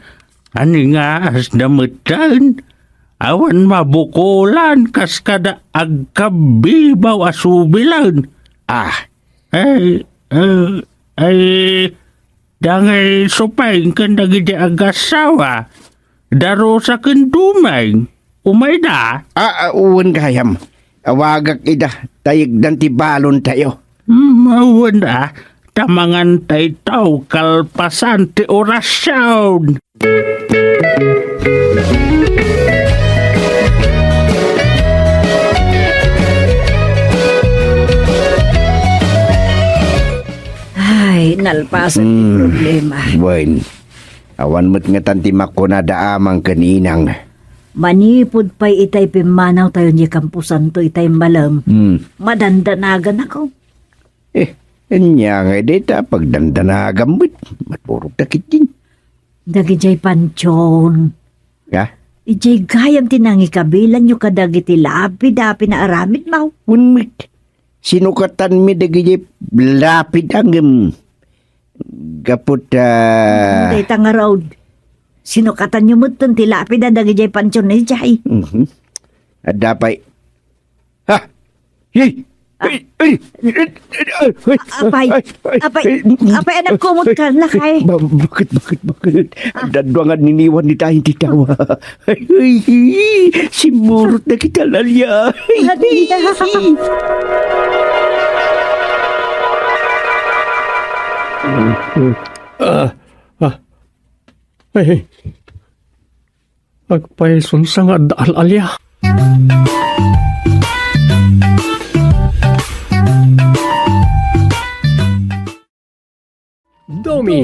Aningaasda metten. Awan mabukolan kas kada agkabbibaw a subilen. Ah. Ay, eh, ay, Dangay Supeng ken dagiti agassawa, Darosa ken Dumeng, umayda? Ah, ah, wen gayam. Awagak ida, ta yegdan ti balontayo. Hmm, wen a, ta mangantayto kalpasan ti orasion. Ay, nalpasan ti Hmm. problema. Wen, awan met ngatan ti makunada amang ken inang. Manipud pay itay pimmanawtayo ni kamposanto itay malem, Hmm. madandanagan ako. Eh, ania ngay dayta pagdandanagan met? Maturog ta ketdin. Dagidiay pantion. Ha? Idiay gayam ti nangikabilanyo kadagiti lapid a pinaaramidmo. Wen met, sinukatanmi dagidiay lapid a ngem gapu ta Dayta ngarud, sinukatanyo metten ti lapid a dagidiay pantion idiay. Mhm. Adda pay Ha? Hey! Ah. Ay, ay, ay, ay, ay, Apay, ay, ay, apay, ay, apay, anak ko, ay, umot ka na, ay, kay. Ba-, bakit, bakit, bakit? Ah. Dadwa nga niniwan ni tayong titawa. Ay, ay, ay, simurot na kita, Lalia. Ay, Lalia. Ay, ah, ah. Ay, Agpayso sa nga adda al-alia. Domi,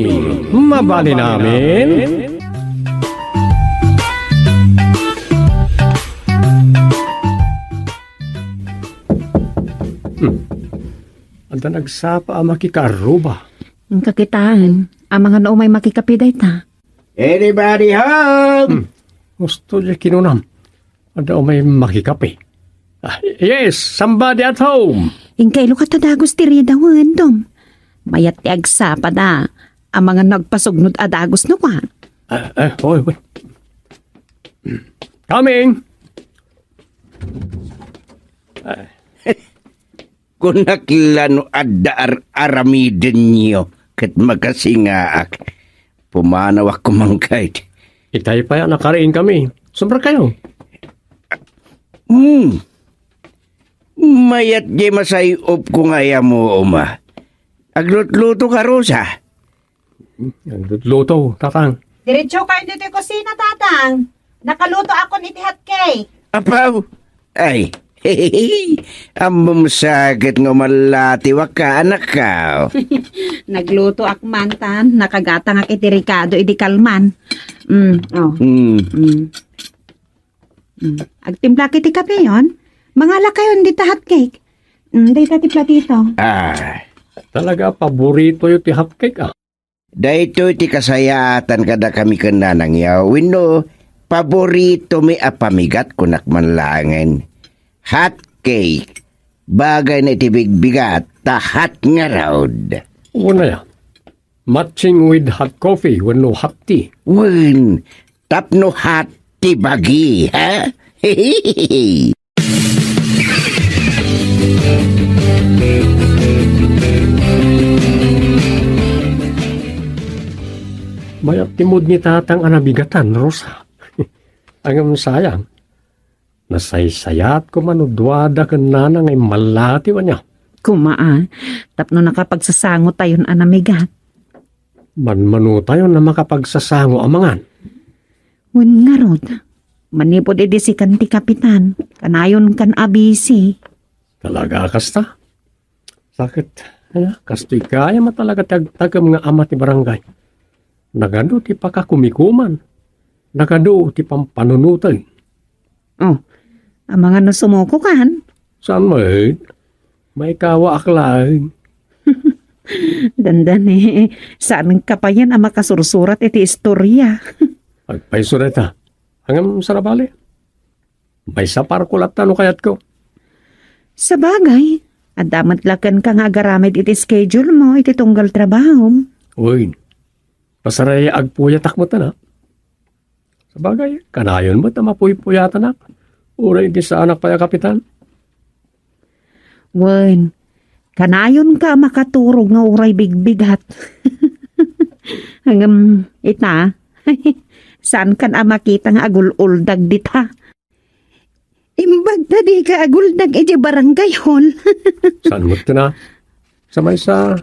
mabalin amin? Hmm. Adda nagsapa a makikaarruba. Kakitaan, amangan no umay makikape dayta. Anybody home? Hmm. Gusto di kinunam. Adda umay makikape. Ah, yes, somebody at home. Inka ilo ka ta dagus ti ridawen, Dom. Mayat ti agsapa da. Amangan no agpasugnod a dagus no kua. Ah, ah, oy, oy. Coming! Kunak la no adda ar-, aramidenyo ket makasingaak. Pumanawak kumangkayt. Itay pay a nakariing kami. Sumrek kayo. Hmm. Mayat di masay-op ko nga ayamuom a. Aglutluto ka, Rosa. Aglutluto, Tatang. Diretso kayo ditoy kusina, Tatang. Nakaluto akon iti hot cake. Apaw! Ay, ammom sakit nga malatiwak ka, anak ka. Nagluto ak man, tan nakagatangak iti rikado idi kalman. Mm, oh. Hmm. Mm. Mm. Agtimplak iti kape yon. Mangala kayon dita hot cake. Mm, dayta ti platito. Ah. Talaga, paborito yo ti hot cake, ah. Daytoy ti kasayaatan kadakami ken nanangyo, wenno paboritomi a pamigat kunak man laengen. Hot cake. Bagay na iti bigbigat, ta hot ngarud. Una ya. Matching with hot coffee wenno hot tea. Wen, tapno hot ti bagi, ha? Mayat ti mood ni Tatang a nabigatan, Rosa. Ngem sayang. Nasaysayat koma no duada ken nana nga immallatiw ania. Koma, a, tapno nakapagsasango tayon a namigat. Manmano tayon a makapagsasango a mangan. Wen ngarud, manipud idi sikan ti kapitan, kanayonkan a bisi. Talaga a kasta? Sakit. Aya, kastoy gayam a talaga ti agtagem nga ama ti barangay. Nagadu ti pakakumikuman. Nagadu ti pampanunoten. Oh, amangan no sumuko kan? Saan met? Maikawaak laeng. Dandani, saan ka payen a makasursurat iti istorya. Agpayso dayta. Ngem saan a bale? Maysa parko latta no kayatko. Sabagay, adda met la kenka nga agaramid iti schedule mo iti tunggal trabahom. Wen, pasaraya agpuyatak met a. Sabagay, kanayon met a mapuypuyatanak. Uray idi saanak pay a kapitan. Wen, kanayonka a makaturog nga uray bigbigat. Ngem ita, saankan a makita nga agul-uldag dita. Imbag ta dika aguldag iti barangay hall. Saan met ken a? Sa maysa,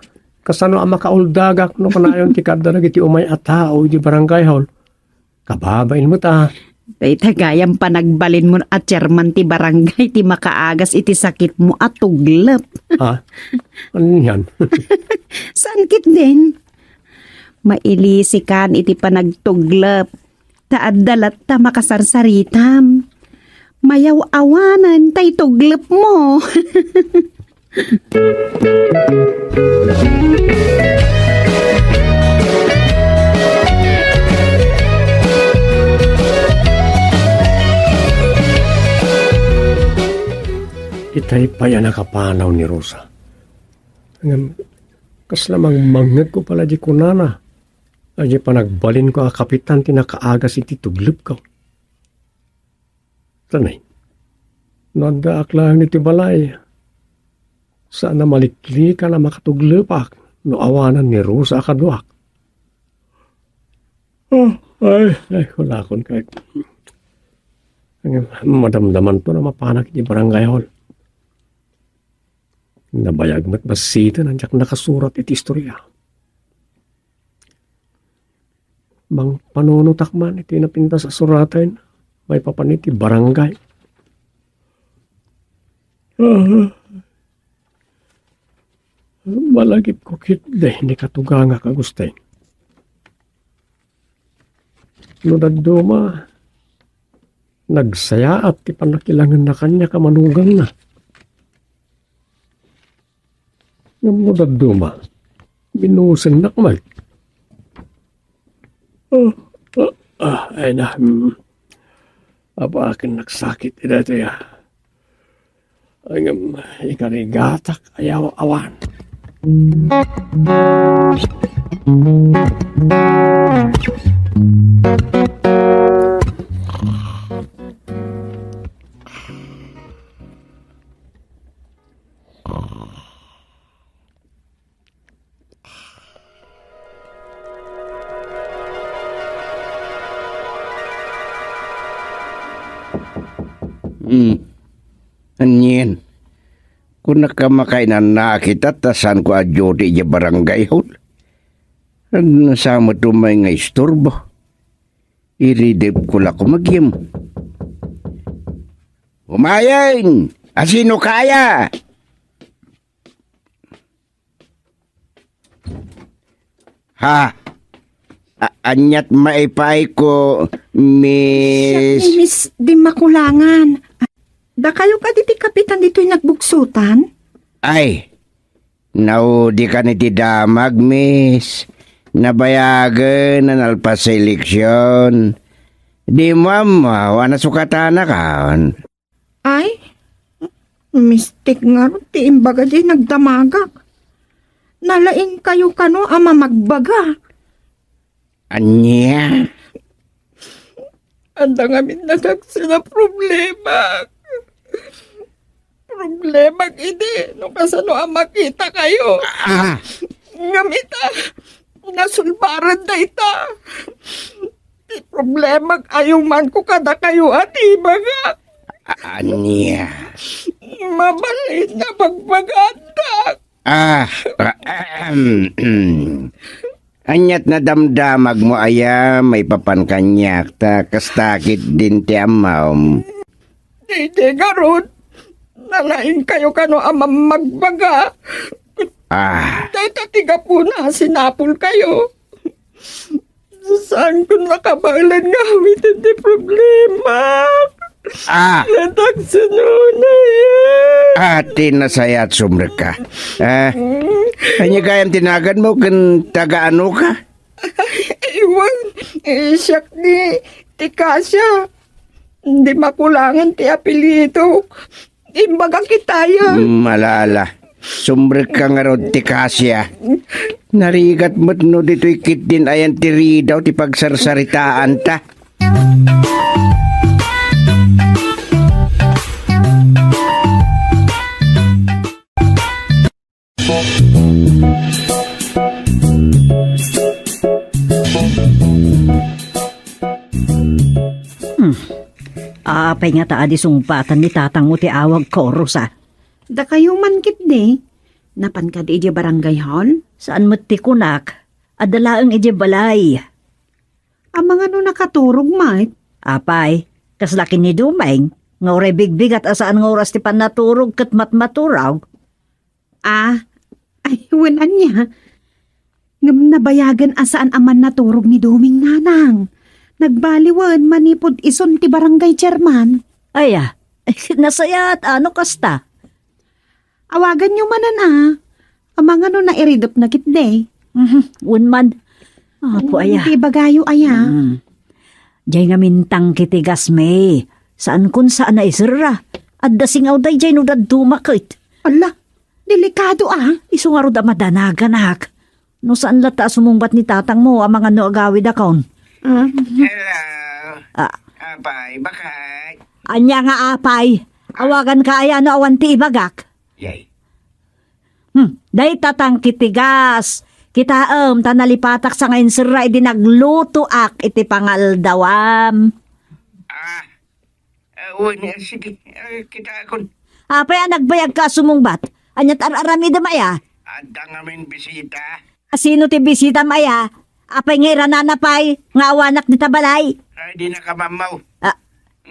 kasano a makauldagak no kanayon ti kaadda dagiti umay a tao iti barangay hall? Kababain met a. Dayta gayam panagbalinmo a chairman ti barangay ti makaagas iti sakitmo a tuglep. Ha? Anian? Saan ketdin? Mailisikan iti panagtuglep. Ta adda latta makasarsaritam. Mayaw-awanen tay tuglepmo. Itay pay a nakapanaw ni Rosa. Ngem, kasla mangmangngegko pala di kunana. Ay, di panagbalinko a kapitan ti nakaagas iti tuglepko. Tanay, no addaak laeng iti balay, saan a maliklikan a makatuglepak no awanan ni Rosa a kaduak. Oh, ay, ay, wala akon kay. Madamdamanto a mapanak iti barangay hall. Nabayag met bassiten a diak nakasurat iti istorya. Mangpanunotak man iti napintas a suraten maipapan iti barangay. Ah, malagipko ketdi ni katugangak Agustin. No dadduma, nagsayaat ti pannakilangenna kaniak a manugangna. Ngem no dadduma, binusennak met. Ah, ah, ah, ay na, hmm. Apaken nagsakit ida ito ya. Ay, ngem, ikarigatak ayaw awan. Hmm. Anien? Kunak a makainanna kita ta saanko a duty idiay barangay hall. Ania sa met umay nga isturbo? Iridepko la kumagyem. Umayen! Asino kaya? Ha? A-, aniat maipaayko, Miss? Siak ni Miss Dimakulangan. Dakayo kadi ti kapitan ditoy nagbugsotan? Ay, naudikkan iti damag, Miss. Nabayagen a nalpas sa eleksion. Dimo ammo a nasukatanakon? Ay, mistik ngarud ti imbaga diay nagdamagak. Nalaingkayo kano a mamagbaga. Ania? Adda ngamin nadagsen a problemak. Problemak idi no kasano a makitakayo. Ah! Ngem ita, nasulbaren dayta. Ti problemak, ayumanko kadakayo a di bagak. A-, ania? Mabalin a bagbagaandak. Ah, ahem. Aniat nadamdamagmo aya maipapan kaniak, ta kasta ketdin ti ammom? Daydi ngarud, nalaingkayo kano a mammagbaga. Ah. Dayta ti gapuna a sinapulkayo. Saanko nakabaelan nga awiten ti problema. Ah. Nadagsenona. Ah, ti nasayaat, sumrekka. Ah, ania gayam ti naganmo ken taga-anoka? Ay, wen, eh, siak ni ti Kasia. Dimakulangan ti apelyido. Imbagak itayo. Mm, ala, ala. Sumrekka ngarud ti Kasia. Narigat met no ditoy ketdin ayan ti ridaw ti pagsarsaritaanta. Hmm. Apay ngata a di sungbatan ni tatangmo ti awagko, Rosa? Dakayo man ketdi. Napan kadi idiay barangay hall? Saan met ti kunak. Adda laeng idiay balay. Amangan no nakaturog met? Apay, kasla ken ni Dumeng, nga uray bigbigat a saan nga oras ti pannaturog ket matmaturog. Ah, ay, wen ania. Ngem nabayagen a saan a mannaturog ni Dumeng, nanang. Nagbaliwen manipud isun ti barangay chairman. Aya, nasayaat a no kasta. Awaganyo manen a. Amangan no nairidepna ketdi. Mhm, wen man. Apo aya. Ti ibagayo aya. Mm. Diay ngamin tangki ti gasmi. Saankon saan a iserra. Adda singaw daydiay no dadduma ket. Ala, delikado a. Isu ngarud a madanaganak. No saan latta a sumungbat ni tatangmo, amangan no agawidakon. Ah. Hello. Ah. Apay, bakit? Ania nga apay? Awaganka aya no awan ti ibagak? Yay. Hmm, dayta tangki ti gas. Kitaem, ta nalipatak sa nga inserra idi naglutoak iti pangaldawam. Ah, ah, wen, eh, sige, eh, kitaakon. Apay a nagbayagka a sumungbat? Aniat ar-aramidem aya? Adda ngamin bisita. Asino ti bisitam aya? Apay nga iranana pay nga awanak dita balay? Ay, dinaka mammaw. Ah.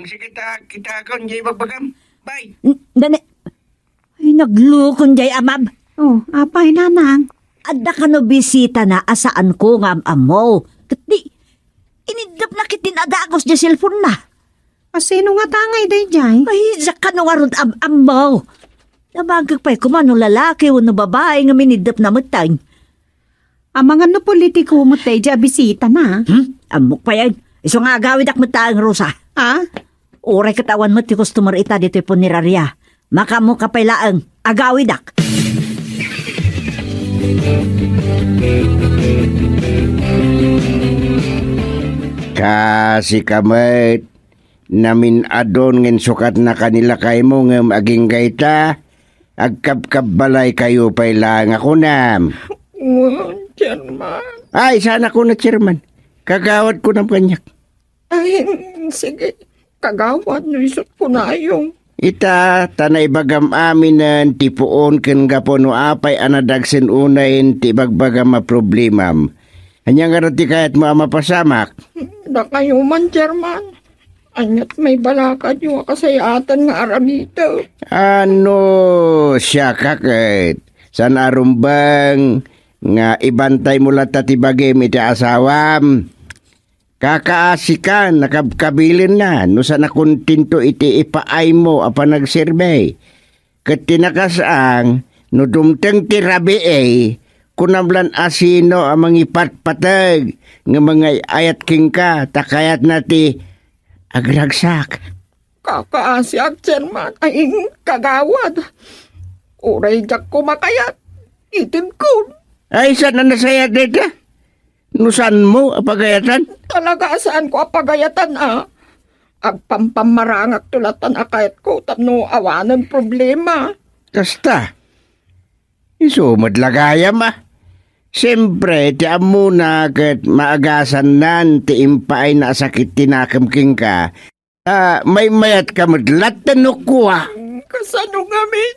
Sige ta, kitaakon, diay bagbagam. Bye. N-, dani-, Ay, naglukon diay amab. Oh, apay, nanang? Adda kano bisitana a saanko nga am-ammo. Ket di, iniddepna ketdin a dagus diay cellphone-na. Asino ngata ngay daydiay? Ay, diak kano ngarud am-ammo. Nabagek pay koma no lalaki wenno babai nga miniddepna metten. Amangan no politiko met daydiay a bisitana. Hmm? Ammok pay, ay. Isu nga agawidak met laeng, Rosa. Ah? Uray ket awan met ti customer ita ditoy puneraria. Makaammoka pay laeng, agawidak. Kasika met, namin-adun nga insukatnaka ni lakaymo ngem agingga ita, agkabkabbalaykayo pay laeng a kunam. Wen, Chairman. Ay, saan a kuna, Chairman. Kagawad kunam kaniak. Ay, sige. kagawad, no isut' kunayo. Ita, ta naibagam aminen ti puon ken gapu no apay a nadagsen unayen ti ibagbagam a problemam. Ania ngarud ti kayatmo a mapasamak? Dakayo man, Chairman. Ania't maibalakadyo a kasayatan nga aramidek? Ano, siak ket saan a rumbeng nga ibantaymo latta ti bagim iti asawam. Kakaasikan a kabkabilenna no saan a kontento iti ipaaymo a panagserbi. Ket ti nakasang, no dumteng ti rabii, kunam lan a sino a mangipatpateg nga mangay-ayat kenka ta kayatna ti agragsak. Kakaasiak, Chairman. Ay, kagawad. Uray diak koma kayat, itedkon. Ay, saan a nasayaat dayta? No saanmo a pagayatan? Talaga a saanko a pagayatan, a. Agpampamarangakto latan a kayatko tapno awanen problema. Kasta. Isu met la gayam, a. Siempre, ti ammona ket maagasannan ti impaayna a sakit ti nakem kenka. A, maymayatka met latta no kua. Kasano ngamin?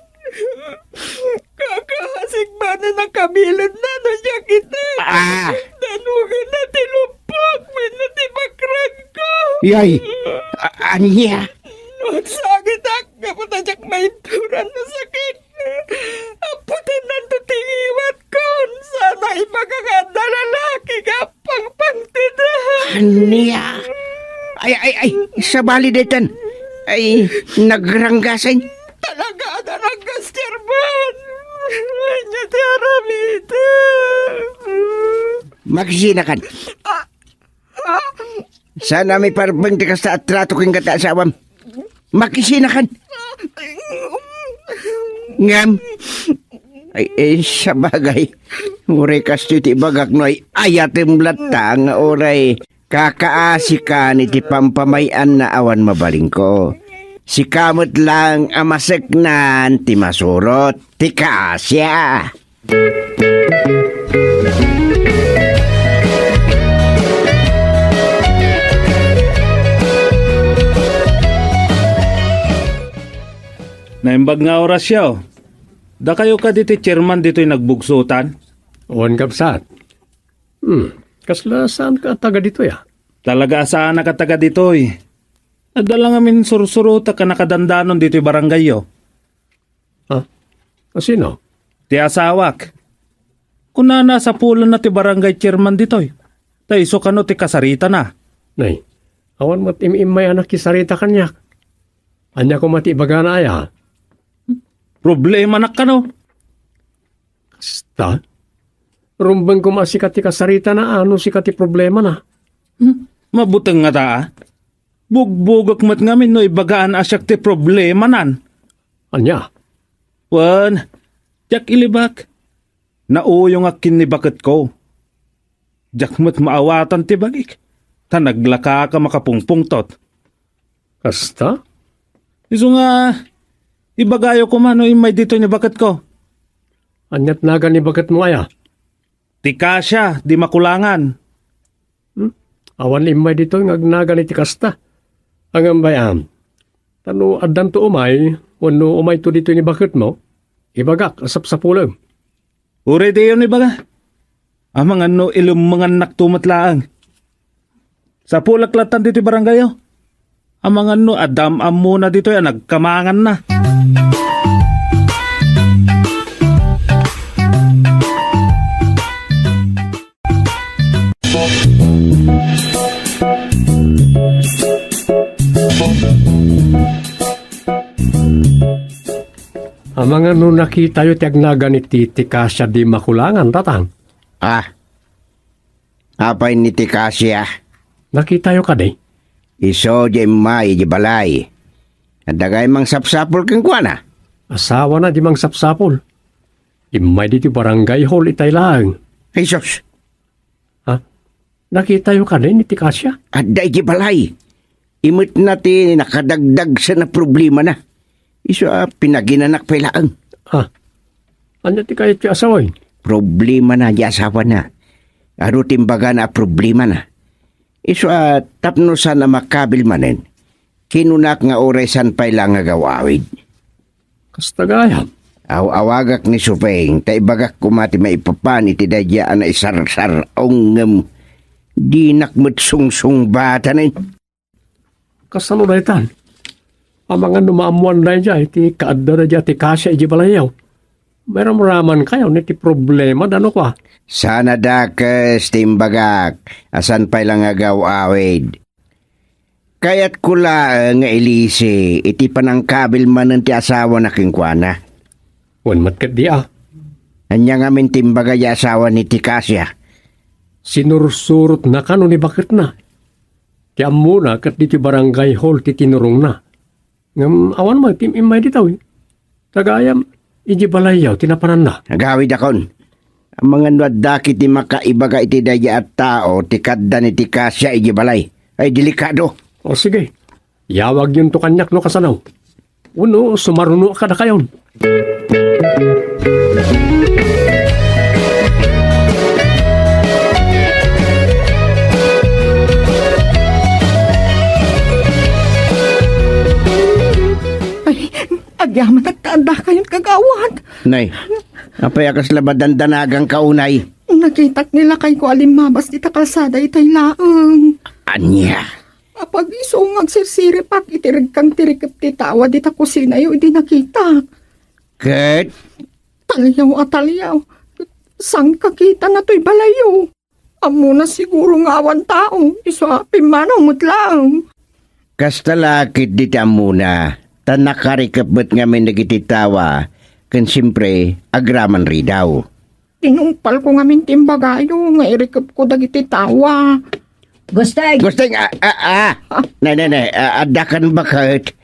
Kakaasik manen a kabilenna no diak ita. Ah! Danugenna ti luppok wenno ti bakragko. Yay! A-, ania? No agsagitak, gapu ta diak maituran no sakit. Aputennanto ti ngiwatkon. Saan a ibagak nga adda lalaki nga pangpangtida. Ania? Ay, ay, ay, sabali daytan. Ay, nagranggasen. Talaga a naranggas, Chairman. Ania ti aramidek? Makisinakan. Ah, ah. Saan a maiparpeng ti kasta a trato kenka ti asawam. Makisinakan. Ngem, ay, ay, sabagay, uray kastoy ti ibagak no ay-ayatem latta nga uray kakaasikan iti pampamay-anna awan mabalinko. Sika met lang a maseknan ti masurot ti kasia. Naimbag nga orasyo. Dakayo kadi ti chairman ditoy nagbugsotan? Wen, kabsat. Hmm, kasla saanka a taga ditoy, a? Talaga a saanak a taga ditoy. Adda la ngamin sursurotak a nakadandanon ditoy barangayyo. Ha? A sino? Ti asawak. Kunana, sapulanna ti barangay chairman ditoy. Ta isu kano ti kasaritana. Nay, awan met im-immay a nakisarita kaniak. Ania koma ti ibagana aya? Problemanak kano? Kasta? Rumbeng koma a sika ti kasaritana, a no sika ti problemana. Hmm, mabuteng ngata, a. Bugbugek met ngamin no ibagaan a siak ti problemanan. Ania? Wen, diak ilibak. Nauyongak ken ni baketko. Diak met maawatan ti bagik, ta naglakaka makapungpungtot. Kasta? Isu nga, ibagayo koma no immay ditoy ni baketko. Ania't nagan ni baketmo aya? Ti Kasia di Makulangan. Hmm? Awan immay ditoy nga agnagan iti kasta. Ngem bay-am, ta no addanto umay, wenno umayto ditoy ni baketmo, ibagak a sapsapulem. Uray diyon ibaga. Amangan no ilemmengannakto met laeng. Sapulek latan ditoy baranggayo. Amangan no adda am-ammona ditoy a nagkamanganna. Amangan no nakitayo ti agnagan iti ti Kasia di Makulangan, tatang? Ah, apay ni ti Kasia? Nakitayo kadi? Isu di immay di balay. Adda gayam mangsapsapul kenkuana? Asawana di mangsapsapul. Immay ditoy barangay hall itay laeng. Ay, sus! Ha? Nakitayo kadi ni ti Kasia? Adda iti balay. Imetna ti nakadagdagsen a problemana. Isu a pinaginanak pay laeng. Ha? Ania ti kayat ti asawayo? Problemana di asawana. Adu ti imbagana a problemana. Isu a tapno saan a makabil manen. Kinunak nga uray saan pay la nga agaw-awid. Kasta gayam. Aw-awagak ni Supeng, ta ibagak koma ti maipapan iti daydiay a naisarsaruongem. Dinak met sungsungbatanen. Kasano daytan? Amangan no maammoan daydiay ti kaadda daydiay a ti Kasia idiay balayyo. Mairamramankayon iti problemada no kua. Saan a dakes ti imbagak a saan pay la nga agaw-awid. Kayatko laeng nga ilisi iti panangkabil manen ti asawana kenkuana. Wen met ketdi a. Ania ngamin ti imbaga ti asawa ni ti Kasia? Sinursurotna kano ni baketna. Ti ammona ket ditoy barangay hall ti tinurongna. Ngem awan met ti immay ditoy. Ta gayam, idiay balayyo ti napananna. Agawidakon. Amangan no adda ketdi makaibaga iti daydiay a tao ti kaadda ni ti Kasia idiay balay. Ay, delikado. O sige, yawagyonto kaniak no kasano. Wenno, sumarunoak kadakayon. Ay, agyamanak ta addakayon, kagawad. Nay, apay a kasla madandanagangka unay? Nakitak ni lakayko a limmabas dita kalsada itay laeng. Ania? Apag isu nga agsirsiripak iti regkang ti rikep ti tawa dita kusinayo idi nakitak. Ket? Taliaw a taliaw. Saan ka kitana toy balayyo? Ammona siguro nga awan tao, isu a pimmanaw met laeng. Kasta la ketdi ti ammona, ta nakarikep met ngamin dagiti tawa, ken siempre, agraman ridaw. Tinungpalko ngamin ti imbagayo nga irikepko dagiti tawa. Gusteng! Gusteng, ah, ah, ah. Ah. Nay, nay, nay, ah, addakan baket.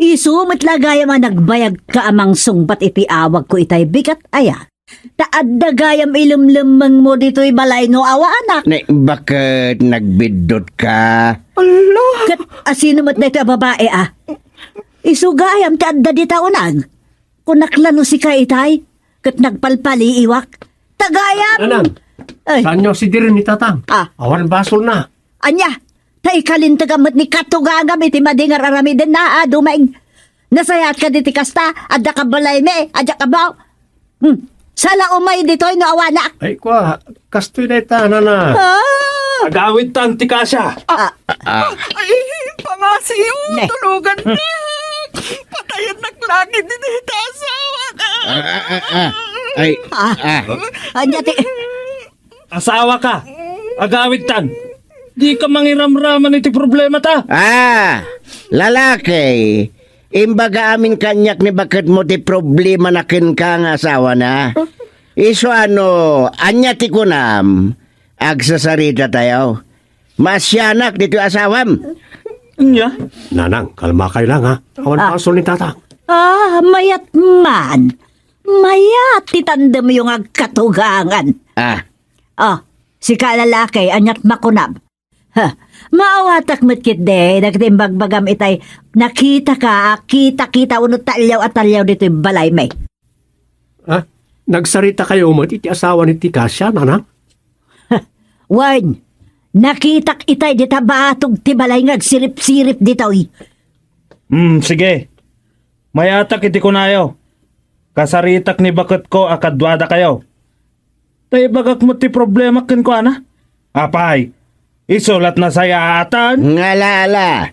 Isu met la gayam a nagbayagka a mangsungbat iti awagko itay bigat aya. Ta adda gayam ilemlemmengmo ditoy balay no awanak. Nay, baket nagbiddutka? Ala! Ket asino met daytoy a babae, ah? Isu gayam ti adda dita uneg. Kunak la no sika itay, ket nagpalpaliiwak. Ta gayam! Nanang, ay. Saanyo sidiren ni Tatang? Ah. Awan basolna. Ania? Ta ikalintegam met ni katugangam iti madi nga ar-aramidenna, a, Dumeng. Nasayaat kadi ti kasta, adda ka balaymi, adda ka bao. Hmm. Sala umay ditoy no awanak. Ay, kua, kastoy dayta, nana. Ah! Agawidtan ti Kasia. Ah. Ah. Ay, pangasiyo, ne. Tulugan na. Patayennak langit iti asawa. Ah, ah, ah, ah. Ay, ah. Ah. Ania ti Asawaka, agawidtan. Dika mangiramraman iti problemata. Ah, lalaki, imbaga amin kaniak ni baketmo ti problemana kenka nga asawana. Isu a no, ania ti kunam? Agsasaritatayo. Maasianak ditoy asawam. Ania? Nanang, kalmakay lang, ha? Awan Ah. basol ni Tatang. Ah, mayat man. Mayat ti tandemyo nga agkatugangan. Ah. Oh, sika lalaki, aniat makunam? Ha, maawatak met ketdi dagiti imbagbagam itay nakitaka a kita-kita wenno taliaw a taliaw ditoy balaymi. Ha? Nagsaritakayo met iti asawa ni ti Kasia, nanang? Wen, nakitak itay dita batog ti balay nga agsirip-sirip ditoy. Hmm, sige. Mayatak iti kunayo. Kasaritak ni baketko a kaduadakayo. Ta ibagak met ti problemak kenkuana. Apay, isu lat nasayaatan? Ngala, ala.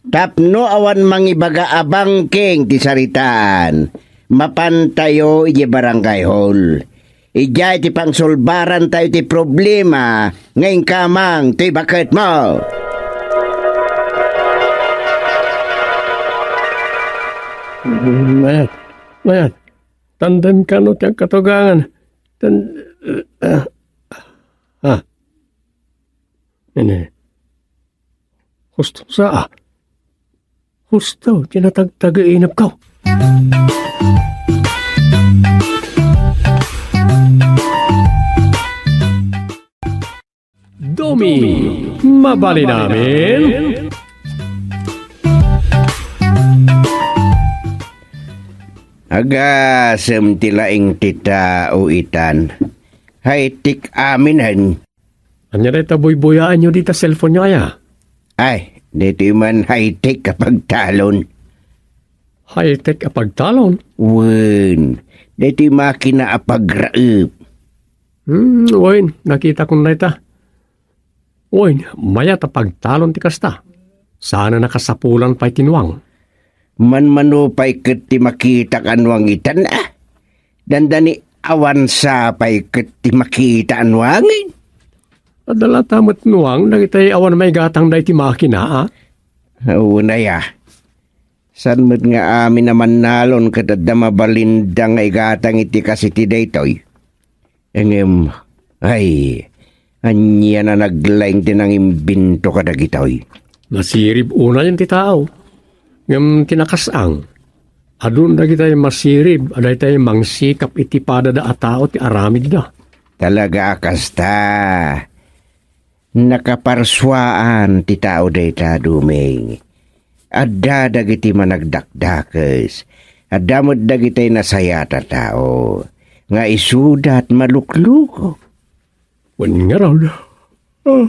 Tapno awan mangibaga a bangking ti saritaan, mapantayo idiay barangay hall. Idiay ti pangsolbarantayo ti problema nga inkamang ti baketmo. Mayat, mayat. Tandem kano ti agkatugangan. Tan-, ah, ah. Ini. Husto sa, ah. Husto ti natagtagainepko. Domi, mabalin amin? Agasem ti laing ti tao itan. High-tech amin hen. Ania dayta buybuyaenyo dita cellphone-yo aya? Ay, Daytoy man high-tech a pagtalon. High-tech a pagtalon? Wen, daytoy makina a pagraep. Hmm, wen, nakitakon dayta. Wen, mayat a pagtalon ti kasta. Saan a nakasapulan pay ti nuang. Manmano pay ket ti makitak a nuang itan, a? Dandani awan sa pay ket ti makita a nuangen. Adda latta met nuang dagiti awan maigatang daydi makina, a? Unay, a. Saan met nga amin a mannalon ket adda mabalinda nga igatang iti kas iti daytoy. Ngem, ay, ania a naglaing ti nangimbento kadagitoy? Nasirib unayen ti tao. Ngem ti nakas-ang, adun dagitay masirib a daytay mangsikap iti padada a tao ti aramidda. Talaga a kasta. Nakaparsuaan ti tao dayta, Duming. Adda dagiti managdakdakes. Adda met dagitay nasayaat a tao nga isuda ti malukluko. Wen ngarud. Ah.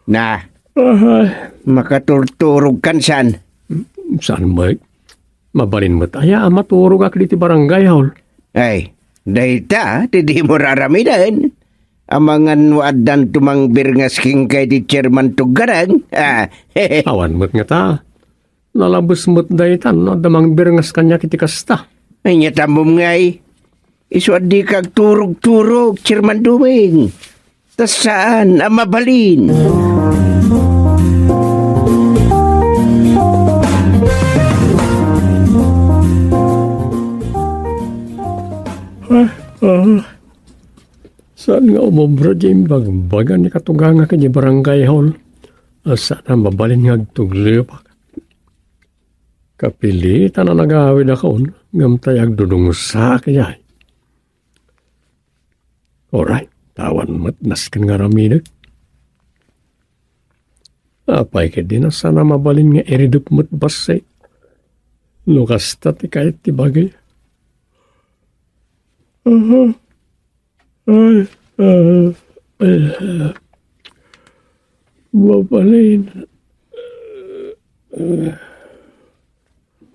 Na. Ah. Makaturturogkan saan? Saan met? Mabalin met aya a maturogak ditoy barangay hall? Ay, dayta ti dimo raramiden. Amangan no addan tumangbirngas kenka iti chairman tuggareng. Ah. Awan met ngata. Nalabes met dayta no adda mangbirngas kaniak iti kasta. Ania ti ammom ngay? Isu a dika agturog-turog, Chairman Duming. Ta saan a mabalin. Ah, ah. Saan nga umobra di imbagbaga ni katugangak iti barangay hall? A saan a mabalin nga agtugliopak. Kapilitan a nagawidakon, ngem tay agdudungsak idiay. Uray, awan met nasken nga aramidek. Apay ketdi a saan a mabalin nga iridep met bassit? No kasta ti kayat ti bagi. Aha. Ay, ah, ay, ah. Mabalin.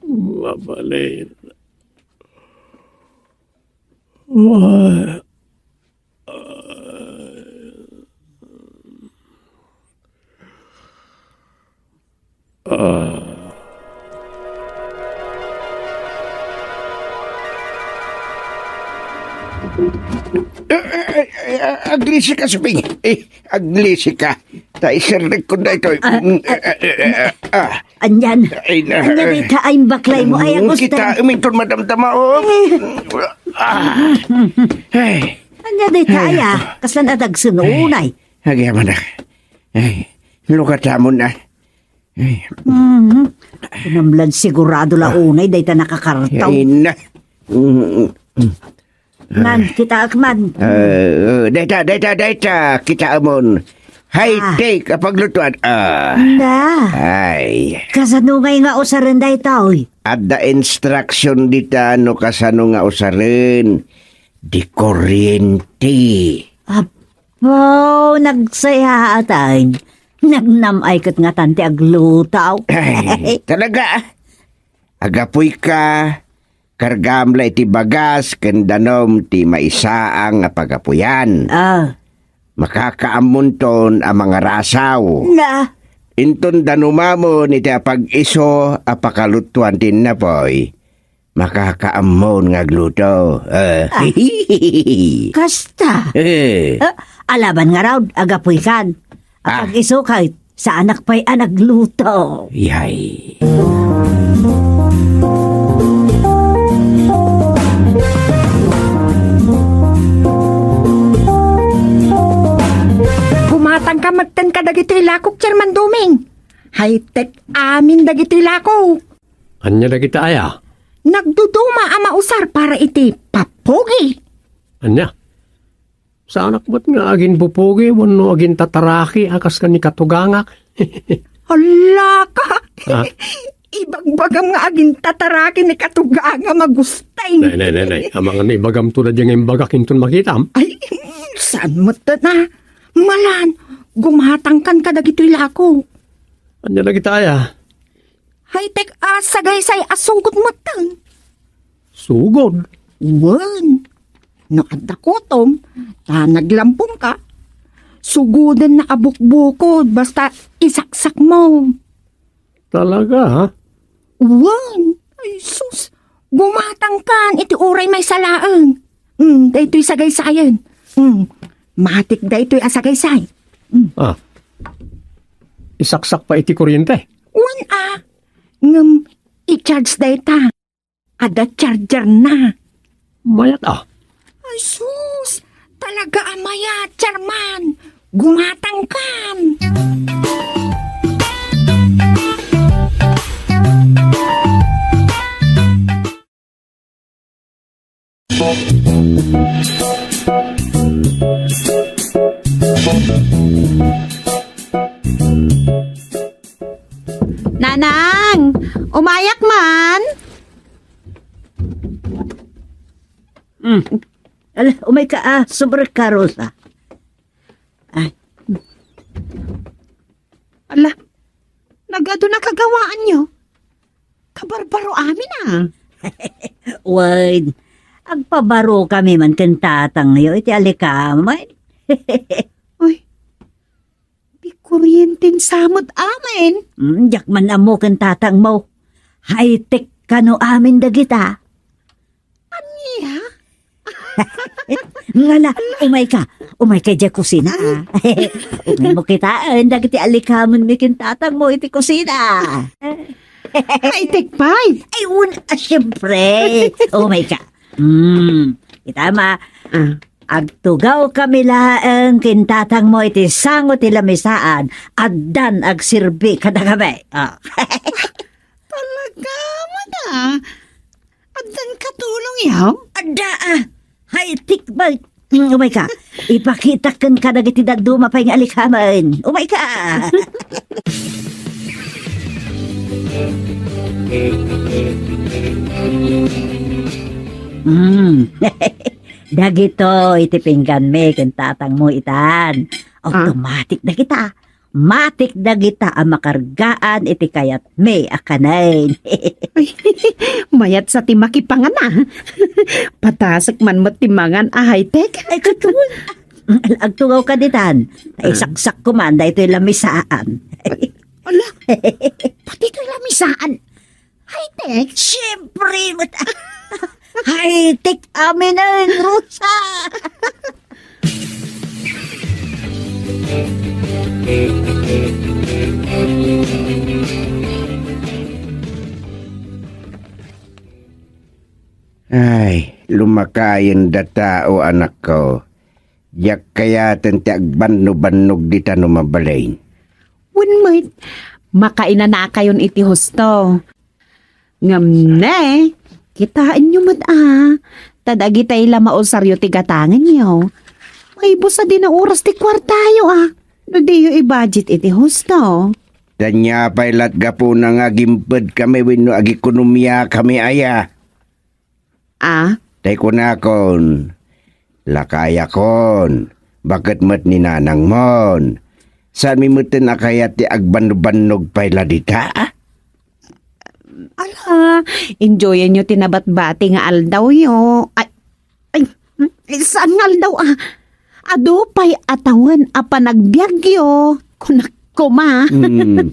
Mabalin. Ah, ah. Ah. Eh, eh, eh, eh, aglisika, Suping. Eh, aglisika. Ta iserrekkon daytoy. Ah, Mm, ah, eh, eh, eh, eh, ah. Anian? Ay, na, Ania eh. Dayta a imbaklaymo, ay, Mm, Agustin? Kita, uminton madamdama, oh. Eh. Ah. Ay. Ania dayta, Ay. Aya? Kaslan a dagsen, Ay. Unay? Agyamanak. Ay, lukatamon na. Ay. Mhm. Kunam lan sigurado la unay dayta nakakartaw. Ay, na. Mm, mm, mm. Nan, kitaak man. Eh, dayta, dayta, dayta, kitaamon. High Ah. tech a paglutuan. Ah. Na. Ay. Kasano ngay nga usaren daytoy? Adda instruction dita no kasano nga usaren. Di kuryente. Apo, nagsayaatan. Nagnam-ay ket ngatan ti agluto. Ay, talaga. Agapuyka, kargam la iti bagas ken danum ti maisaang a pagapuyan. Ah. Makakaammonton a mangarasaw. Na. Inton danumamon iti apag-isu a pakalutuan ti innapoy. Makakaammon nga agluto. Ah. Ah. Kasta? Eh. Ah, alaban ngarud, agapuykan. Ah. Apag-isu ket, saanak pay a nagluto. Yay. Gumatangka metten kadagitoy lakok, Chairman Doming. High-tech amin dagitoy lakok. Ania dagita aya? Nagduduma a mausar para iti papugi. Ania? Saanak met nga aginpupugi wenno agintataraki a kas ken ni katugangak. Hala ka! Ah? Ibagbagam nga agintataraki ni katugangam, Agustin. Nay, nay, nay, nay. Amangan no ibagamto daydiay nga imbagak inton makitam. Ay, saan met a? Malan, gumatangkan kadagitoy lakok. Ania dagita aya? High-tech a sagaysay a sugod metten. Sugod? Wen. No adda kutom, ta naglampongka, sugodenna a bukbukod basta isaksak mo. Talaga, ha? Wen. Ay, sus. Gumatangkan iti uray maysa laeng. Hmm, daytoy sagaysayen. Hmm, matik daytoy a sagaysay. Hmm. Ah. Isaksak pa iti kuryente? Wen a. Ngem, i-charge dayta. Adda charger na. Mayat a. Ay, sus! Talaga a mayat, Chairman! Gumatangkan! Nanang! Umayak man! Mm. Ala, umayka, ah, subrek ka, Rosa. Ay. Ala, nagadu na kagawaanyo. Kabarbaro amin, ah. Wen, agpabaro kami man ken tatangyo iti alikamen. Uy, di kuryenten sa met amin. Mm, diak man ammo ken tatangmo. High-tech kano amin dagita. Ania? Ngala, umayka. Umayka idiay kusina, ah. Umaymo kitaen dagiti alikamen mi ken tatangmo iti kusina. High-tech pay. Ay, un-, ah, siyempre. Umayka. Hmm, kita ma, Ah. Agtugaw kami laeng ken tatangmo iti sango ti lamisaan, addan agserbi kadakami. Ah. Talaga man, ah. Addan katulongyo? Adda, ah. High-tech ba? Mm, umayka. Ipakitak kenka dagiti dadduma pay nga alikamen. Umayka. Mm. Dagitoy ti pingganmi ken tatangmo itan. Ah? Automatic dagita. Matik dagita a makargaan iti kayatmi a kanen. Ay, mayat sa ti makipangan, ah. Patasek man met ti mangan a high-tech. Ay, katon. Agtugawka ditan. Ay, Ah. Saksak ko man, daytoy lamisaan. Ala, pati toy lamisaan. High-tech? Siyempre, mat-, high-tech amin ay, Rosa. Ay, lumakayen data, o anakko. Diak kayaten ti agbanno-bannog dita no mabalin. Wen met, makainanakayon iti husto. Ngem ne, kitaenyo met a, ta dagitay la mausaryo ti gatangenyo. Maibus a di naoras ti kuartayo a, no diyo i-budget iti husto. Ania pay lat gapuna nga agimpedkami wenno agikonomiakami aya? Ah? Tay kunakon, lakayakon, baket met ni nanangmon. Saanmi metten a kayat ti agbannobannog pay la dita? Ala, enjoyanyo ti nabatbati nga aldawyo. Ay, ay, saan nga aldaw, ah? Adu pay a tawen a panagbiagyo. Kunak koma. Hmm.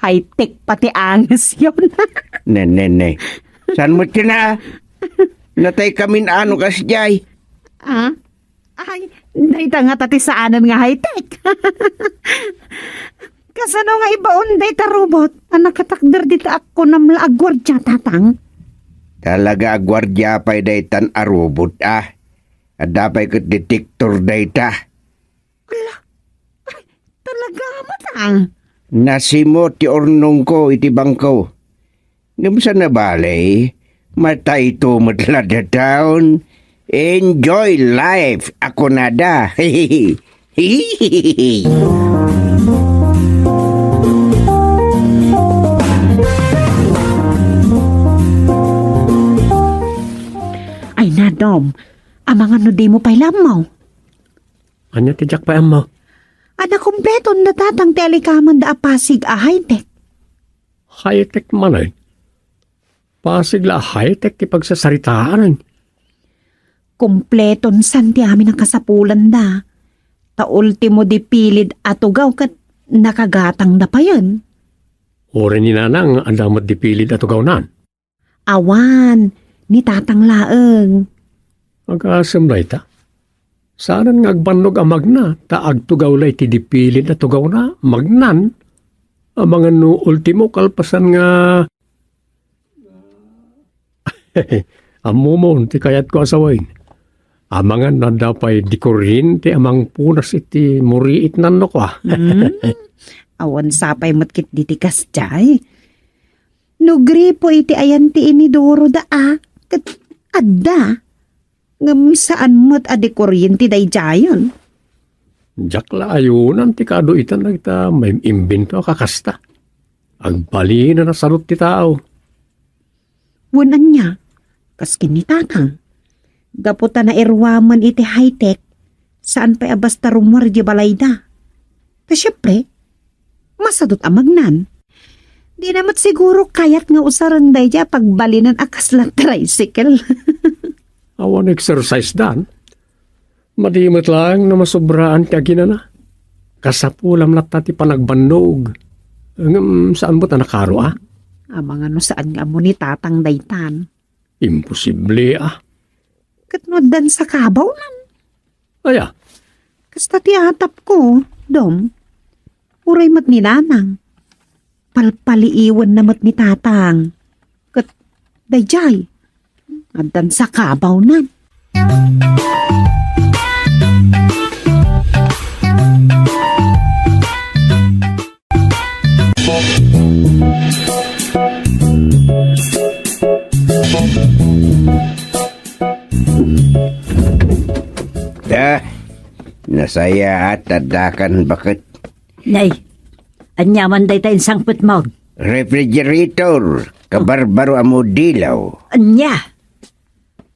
High-tech pati angesyo. Ne, ne, ne. Saan met ken a? Natay kamin ano kasdiay? Ah? Ay, dayta ngata ti saanen nga high-tech. Kasano nga ibaon dayta robot a nakatakder dita a kunam la a guardia, tatang? Talaga a guardia pay daytan a robot, ah. Adda pay ket detector dayta. Ala, ay, talaga met a. Nasimo ti urnongko iti bangko. Ngem saan a bale, matayto met la dataon. Enjoy life, a kunada. Ay, nadom. Amangan no dimo pay la ammo. Ania ti diak pay ammo? A, nakumpleton da tatang ti alikamenda a pasig a high-tech. High-tech manen? Pasig la a high-tech ti pagsasaritaan. Kumpleton san ti amin a kasapulanda. Ta ultimo dipilid a tugaw ket nakagatangda payen. Uray ni Nanang, adda met dipilid a tugawnan? Awan, ni Tatang laeng. Agasem dayta? Saanen nga agbannog a magna, ta agtugaw la iti dipilid a tugawna, magnan. Amangan no ultimo, kalpasan nga, ammomon ti kayatko a sawen. Amangan no adda pay di kuryente a mangpunas iti muriit nanno ko, a. Hmm? Awan sapay met ket diti kasdiay. No gripo iti ayan ti iniduro da, a, ket adda. Ngem saan met a di kuryente daydiayen. Diak la ayonan ti kaaduitan dagita maim-imbento a kakasta. Agbalinen a sadut ti tao. Wen ania, kas ken ni Tatang. Gapu ta nairuamen iti high-tech, saan pay a basta rummuar idiay balayda. Ta siempre, masadut a magnan. Dina met siguro kayat nga usaren daydiay a pagbalinen a kasla tricycle. Awan exercise dan. Madi met laeng no masobraan ti aginana. Kasapulam latta ti panagbannog. Ngem saan met a nakaro, a? Amangan no saan nga ammo ni Tatang daytan. Imposible, a. Ket no addan sakabawnan? Aya? Kasta ti atapko, Dom. Uray met ni Nanang. Palpaliiwenna met ni Tatang. Ket daydiay, addan sakabawnan. Da, nasayaat, addakan baket. Nay, ania man dayta insangpetmo? Refrigerator, kabarbaro a modelo. Ania?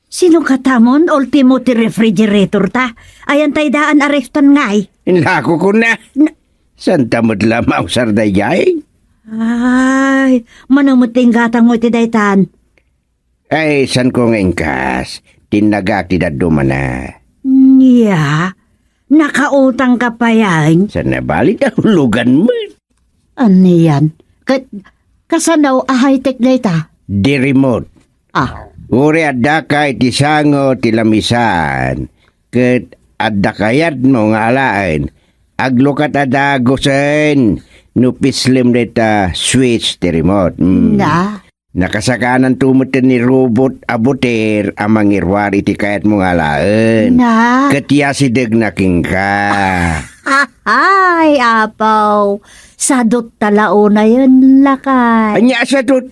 Sino katamon, ultimo ti refrigerator ta? Ayan tay daan a reftan ngay? Inlako ko na. Na- Santa met la mausar daydiay? Ay, mano met ti inggatangmo iti daytan? Ay, sanko nga inkas, tinnagak ti daddumana. Nia, nakautang ka payan? Saan nabali ta hulugan met? Anian? Ket, kasano a high-tech dayta? Di remote. Ah. Uray adda ka iti sango ti lamisaan, ket adda kayatmo nga alaen, aglukat a dagusen no pislem dayta switch ti remote. Mm. Na? Nakasakananto met ni robot a buter a mangiruar iti kayatmo nga alaen. Na? Ket yasidegna kenka. Ay, apaw, sadut ta la unayen lakay. Ania a sadut?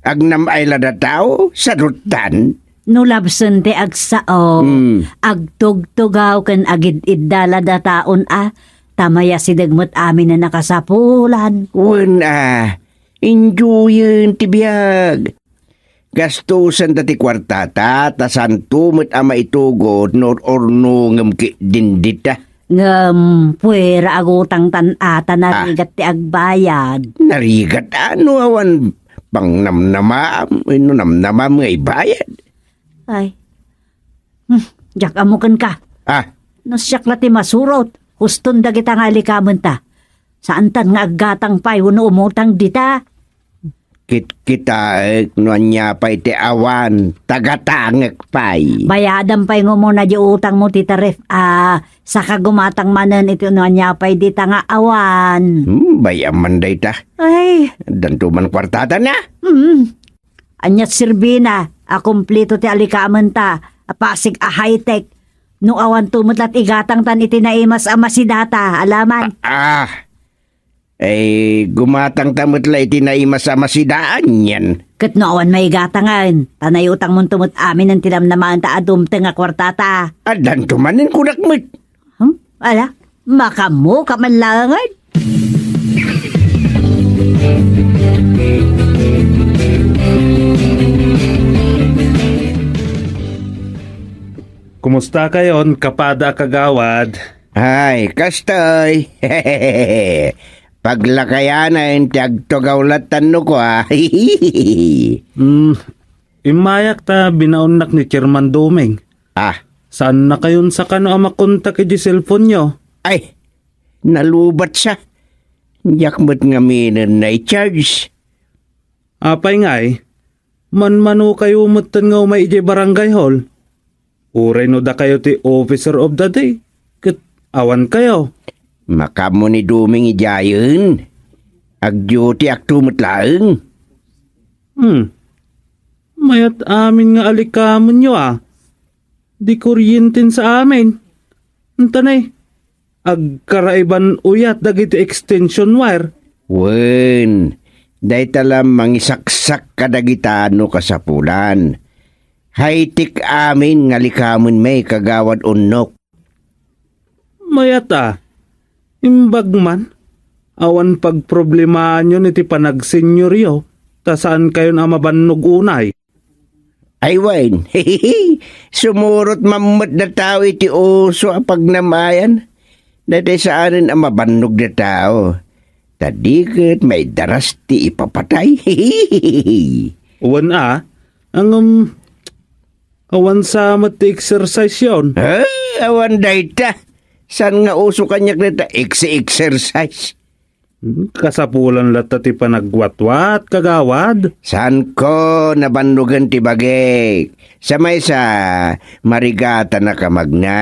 Agnam-ay la dataw, saduttan? No labsen ti agsao, hmm, agtugtugaw ken agid-idda la dataon a, ta mayasideg met aminen a kasapulan. Wen a, enjoyen ti biag. Gastusen ta ti kuartata, ta santo met a maitugot no urnongem ket dindita. Ngem, puera agutang tan ata narigat ti agbayad. Narigat a no awan pangnamnamam, wenno namnamam nga ibayad. Ay. Hmm, diak ammo kenka. Ah. No siak la ti masurot, huston dagita nga alikamen ta. Saantan nga aggatang pay wenno umutang dita. Kitkitaek no ania pay ti awan, tagatangek pay. Bayadam pay ngumuna di utangmo ti tarif, a, saka gumatang manen iti no ania pay dita nga awan. Hmm, bay-am man dayta. Ay. Addanto man kuartata na? Hmm. Ania serbina a kumpleto ti alikamen ta, a pasig a high-tech. No awanto met la ti igatang tan iti naimas a masidata, alaman. Ah, ah. Ay, gumatangta met la iti naimas a masidaan yan. Ket no awan maigatangen, ta naiutangmonto met aminen ti namnamaenta a dumteng a kuartata. Addanto manen kunak met. Hmm? Ala, makamuka man laengen. Kumusta kayon, kapada a kagawad? Ay, kastoy. Paglakayanen ti agtugaw lattan no kua. Hmm, immayak ta binaonnak ni Chairman Doming. Ah. Saannakayon sakano a makontak iti cellphone-yo? Ay, nalubat sa. Diak met ngaminen na-charge. Apay ngay, manmanokayo metten nga umay idiay barangay hall? Uray no dakayo ti officer of the day, ket awan kayo. Makaammo ni Doming idiayen. Agduty-akto met laeng. Hmm. Mayat amin nga alikamenyo a. Di kuryenten sa amin. Anta ne, agkaraiban uyat dagiti extension wire. Wen, dayta la mangisaksak kadagita no kasapulan. High-tech amin nga likamen may kagawad unnok. Mayat a, imbag man, awan pagproblemaanyon iti panagsenyoryo, ta saankayon a mabannog unay. Ay wen, sumurot man met da tao iti uso a pagnam-ayan. Daytoy saanen a mabannog da tao. Ta di ket maidaras ti ipapatay. Wen a, ngem awan sa met ti exercise-yon. Ah, awan dayta. Saan nga uso kaniak dayta exi-exercise? Hmm, kasapulan latta ti panagwatwat, kagawad. Saanko nabannogen ti bagik. Sa maysa, marigatanaka magna.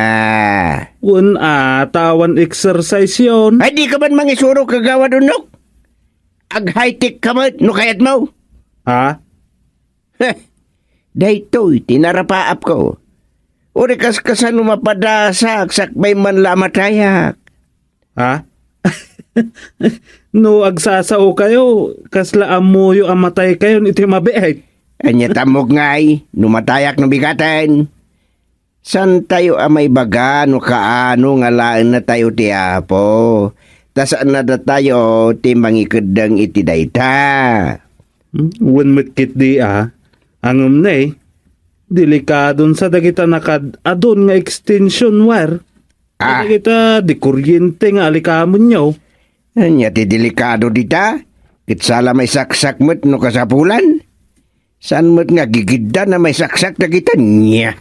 Wen a, ta awan exercise-yon. Ay, di ka man mangisuro, kagawad unnok. Ag-high-tech ka met, no kayatmo. Ha? Heh, daytoy ti narapaapko. Uray kaskasano mapadasak sakbay man la a matayak. Ha? No agsasaokayo, kasla ammoyo a mataykayon iti mabiit. Ania ta ammok ngay, no matayak no bigaten? Saantayo a maibaga no kaano nga alaennatayo ti Apo, ta saan a datayo ti mangikeddeng iti dayta. Hmm, wen met ketdi a, ngem ne, delikadon sa dagita nakad-adun nga extension wire. Ah. Dagita di kuryente nga alikamenyo. Ania ti delikado dita? Ket sala maisaksak met no kasapulan. Saan met nga gigiddan a maisaksak dagita nia?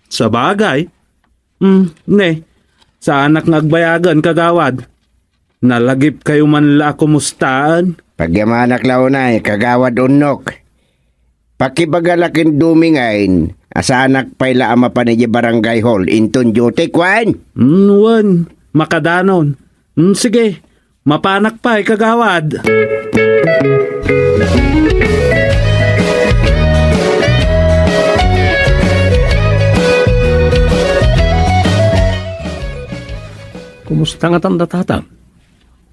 Sabagay. Hmm, ne, saanak nga agbayagan, kagawad. Nalagipkayo man la a kumustaan? Pagyamanak la unay, kagawad unnok. Pakibaga la ken Doming a saanak pay la a mapan idiay barangay hall inton duty, kuan? Hmm, wen, makadanon. Hmm, sige, mapanak pay, kagawad. Kumusta ngatan da, Tatang?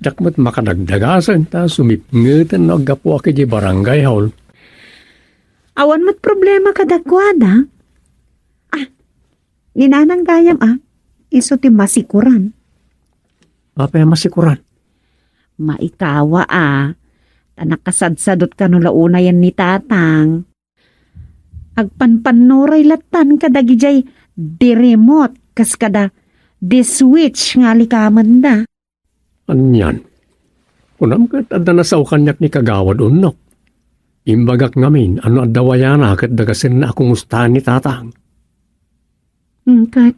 Diak met makadagdagasen ta sumipngeten no aggapuak idiay barangay hall. Awan met problema kadakuada. Ah, ni Nanang gayam a, isu ti masikuran. Apay a masikuran? Maikawa a, ta nakasadsadot kano la unayen ni Tatang. Agpanpannuray lattan kadagidiay di remote kas kada di switch nga alikamenda. Anian? Kunam ket adda nasao kaniak ni Kagawad Unnok. Imbagak ngamin a no adda wayana ket dagasenna a kumustaan ni Tatang. Hmm, ket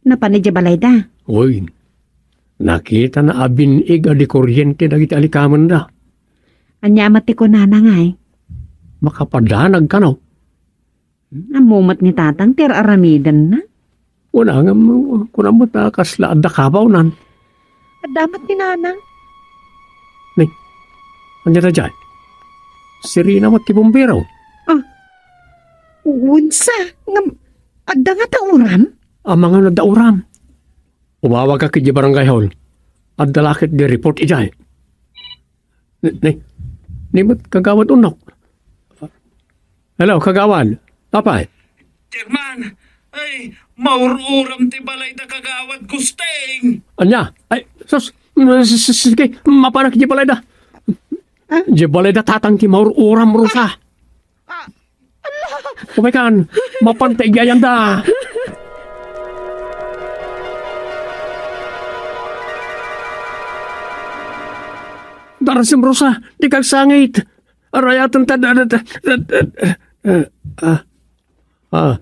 napan idiay balayda? Wen. Nakitana a bin-ig a di kuryente dagiti alikamenda. Ania met ti kunana ngay? Makapadanag kano. Ammo met ni Tatang ti ar-aramidenna. Wen, ngem kunam met a kasla adda kabawnan. Adda met ni Nanang. Ni, ania daydiay? Sirena met ti bumbero. Ah, unsa? Ngem adda ngata uram? Amangan adda uram. Umawagak idiay barangay hall. Adda la ket di report idiay. Ni, ni, ni met Kagawad Unnok. Hello, Kagawad. Apay? Chairman, ay, maur-uram ti balayda, Kagawad Gusting. Ania? Ay, sus, s-, s-, sige, mapanak idiay balayda. Ah? Idiay balayda, Tatang, ti maur-uram, Rosa. Ah, ala! Umaykan, mapan ta igyayanda. Arasem, Rosa, dika agsangit. Arayaten ta, da, da, da, da, da, eh, ah, ah.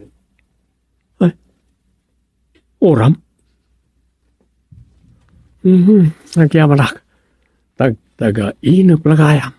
Ay. Uram? Mhm, agyamanak. Tagtaga inep la gayam.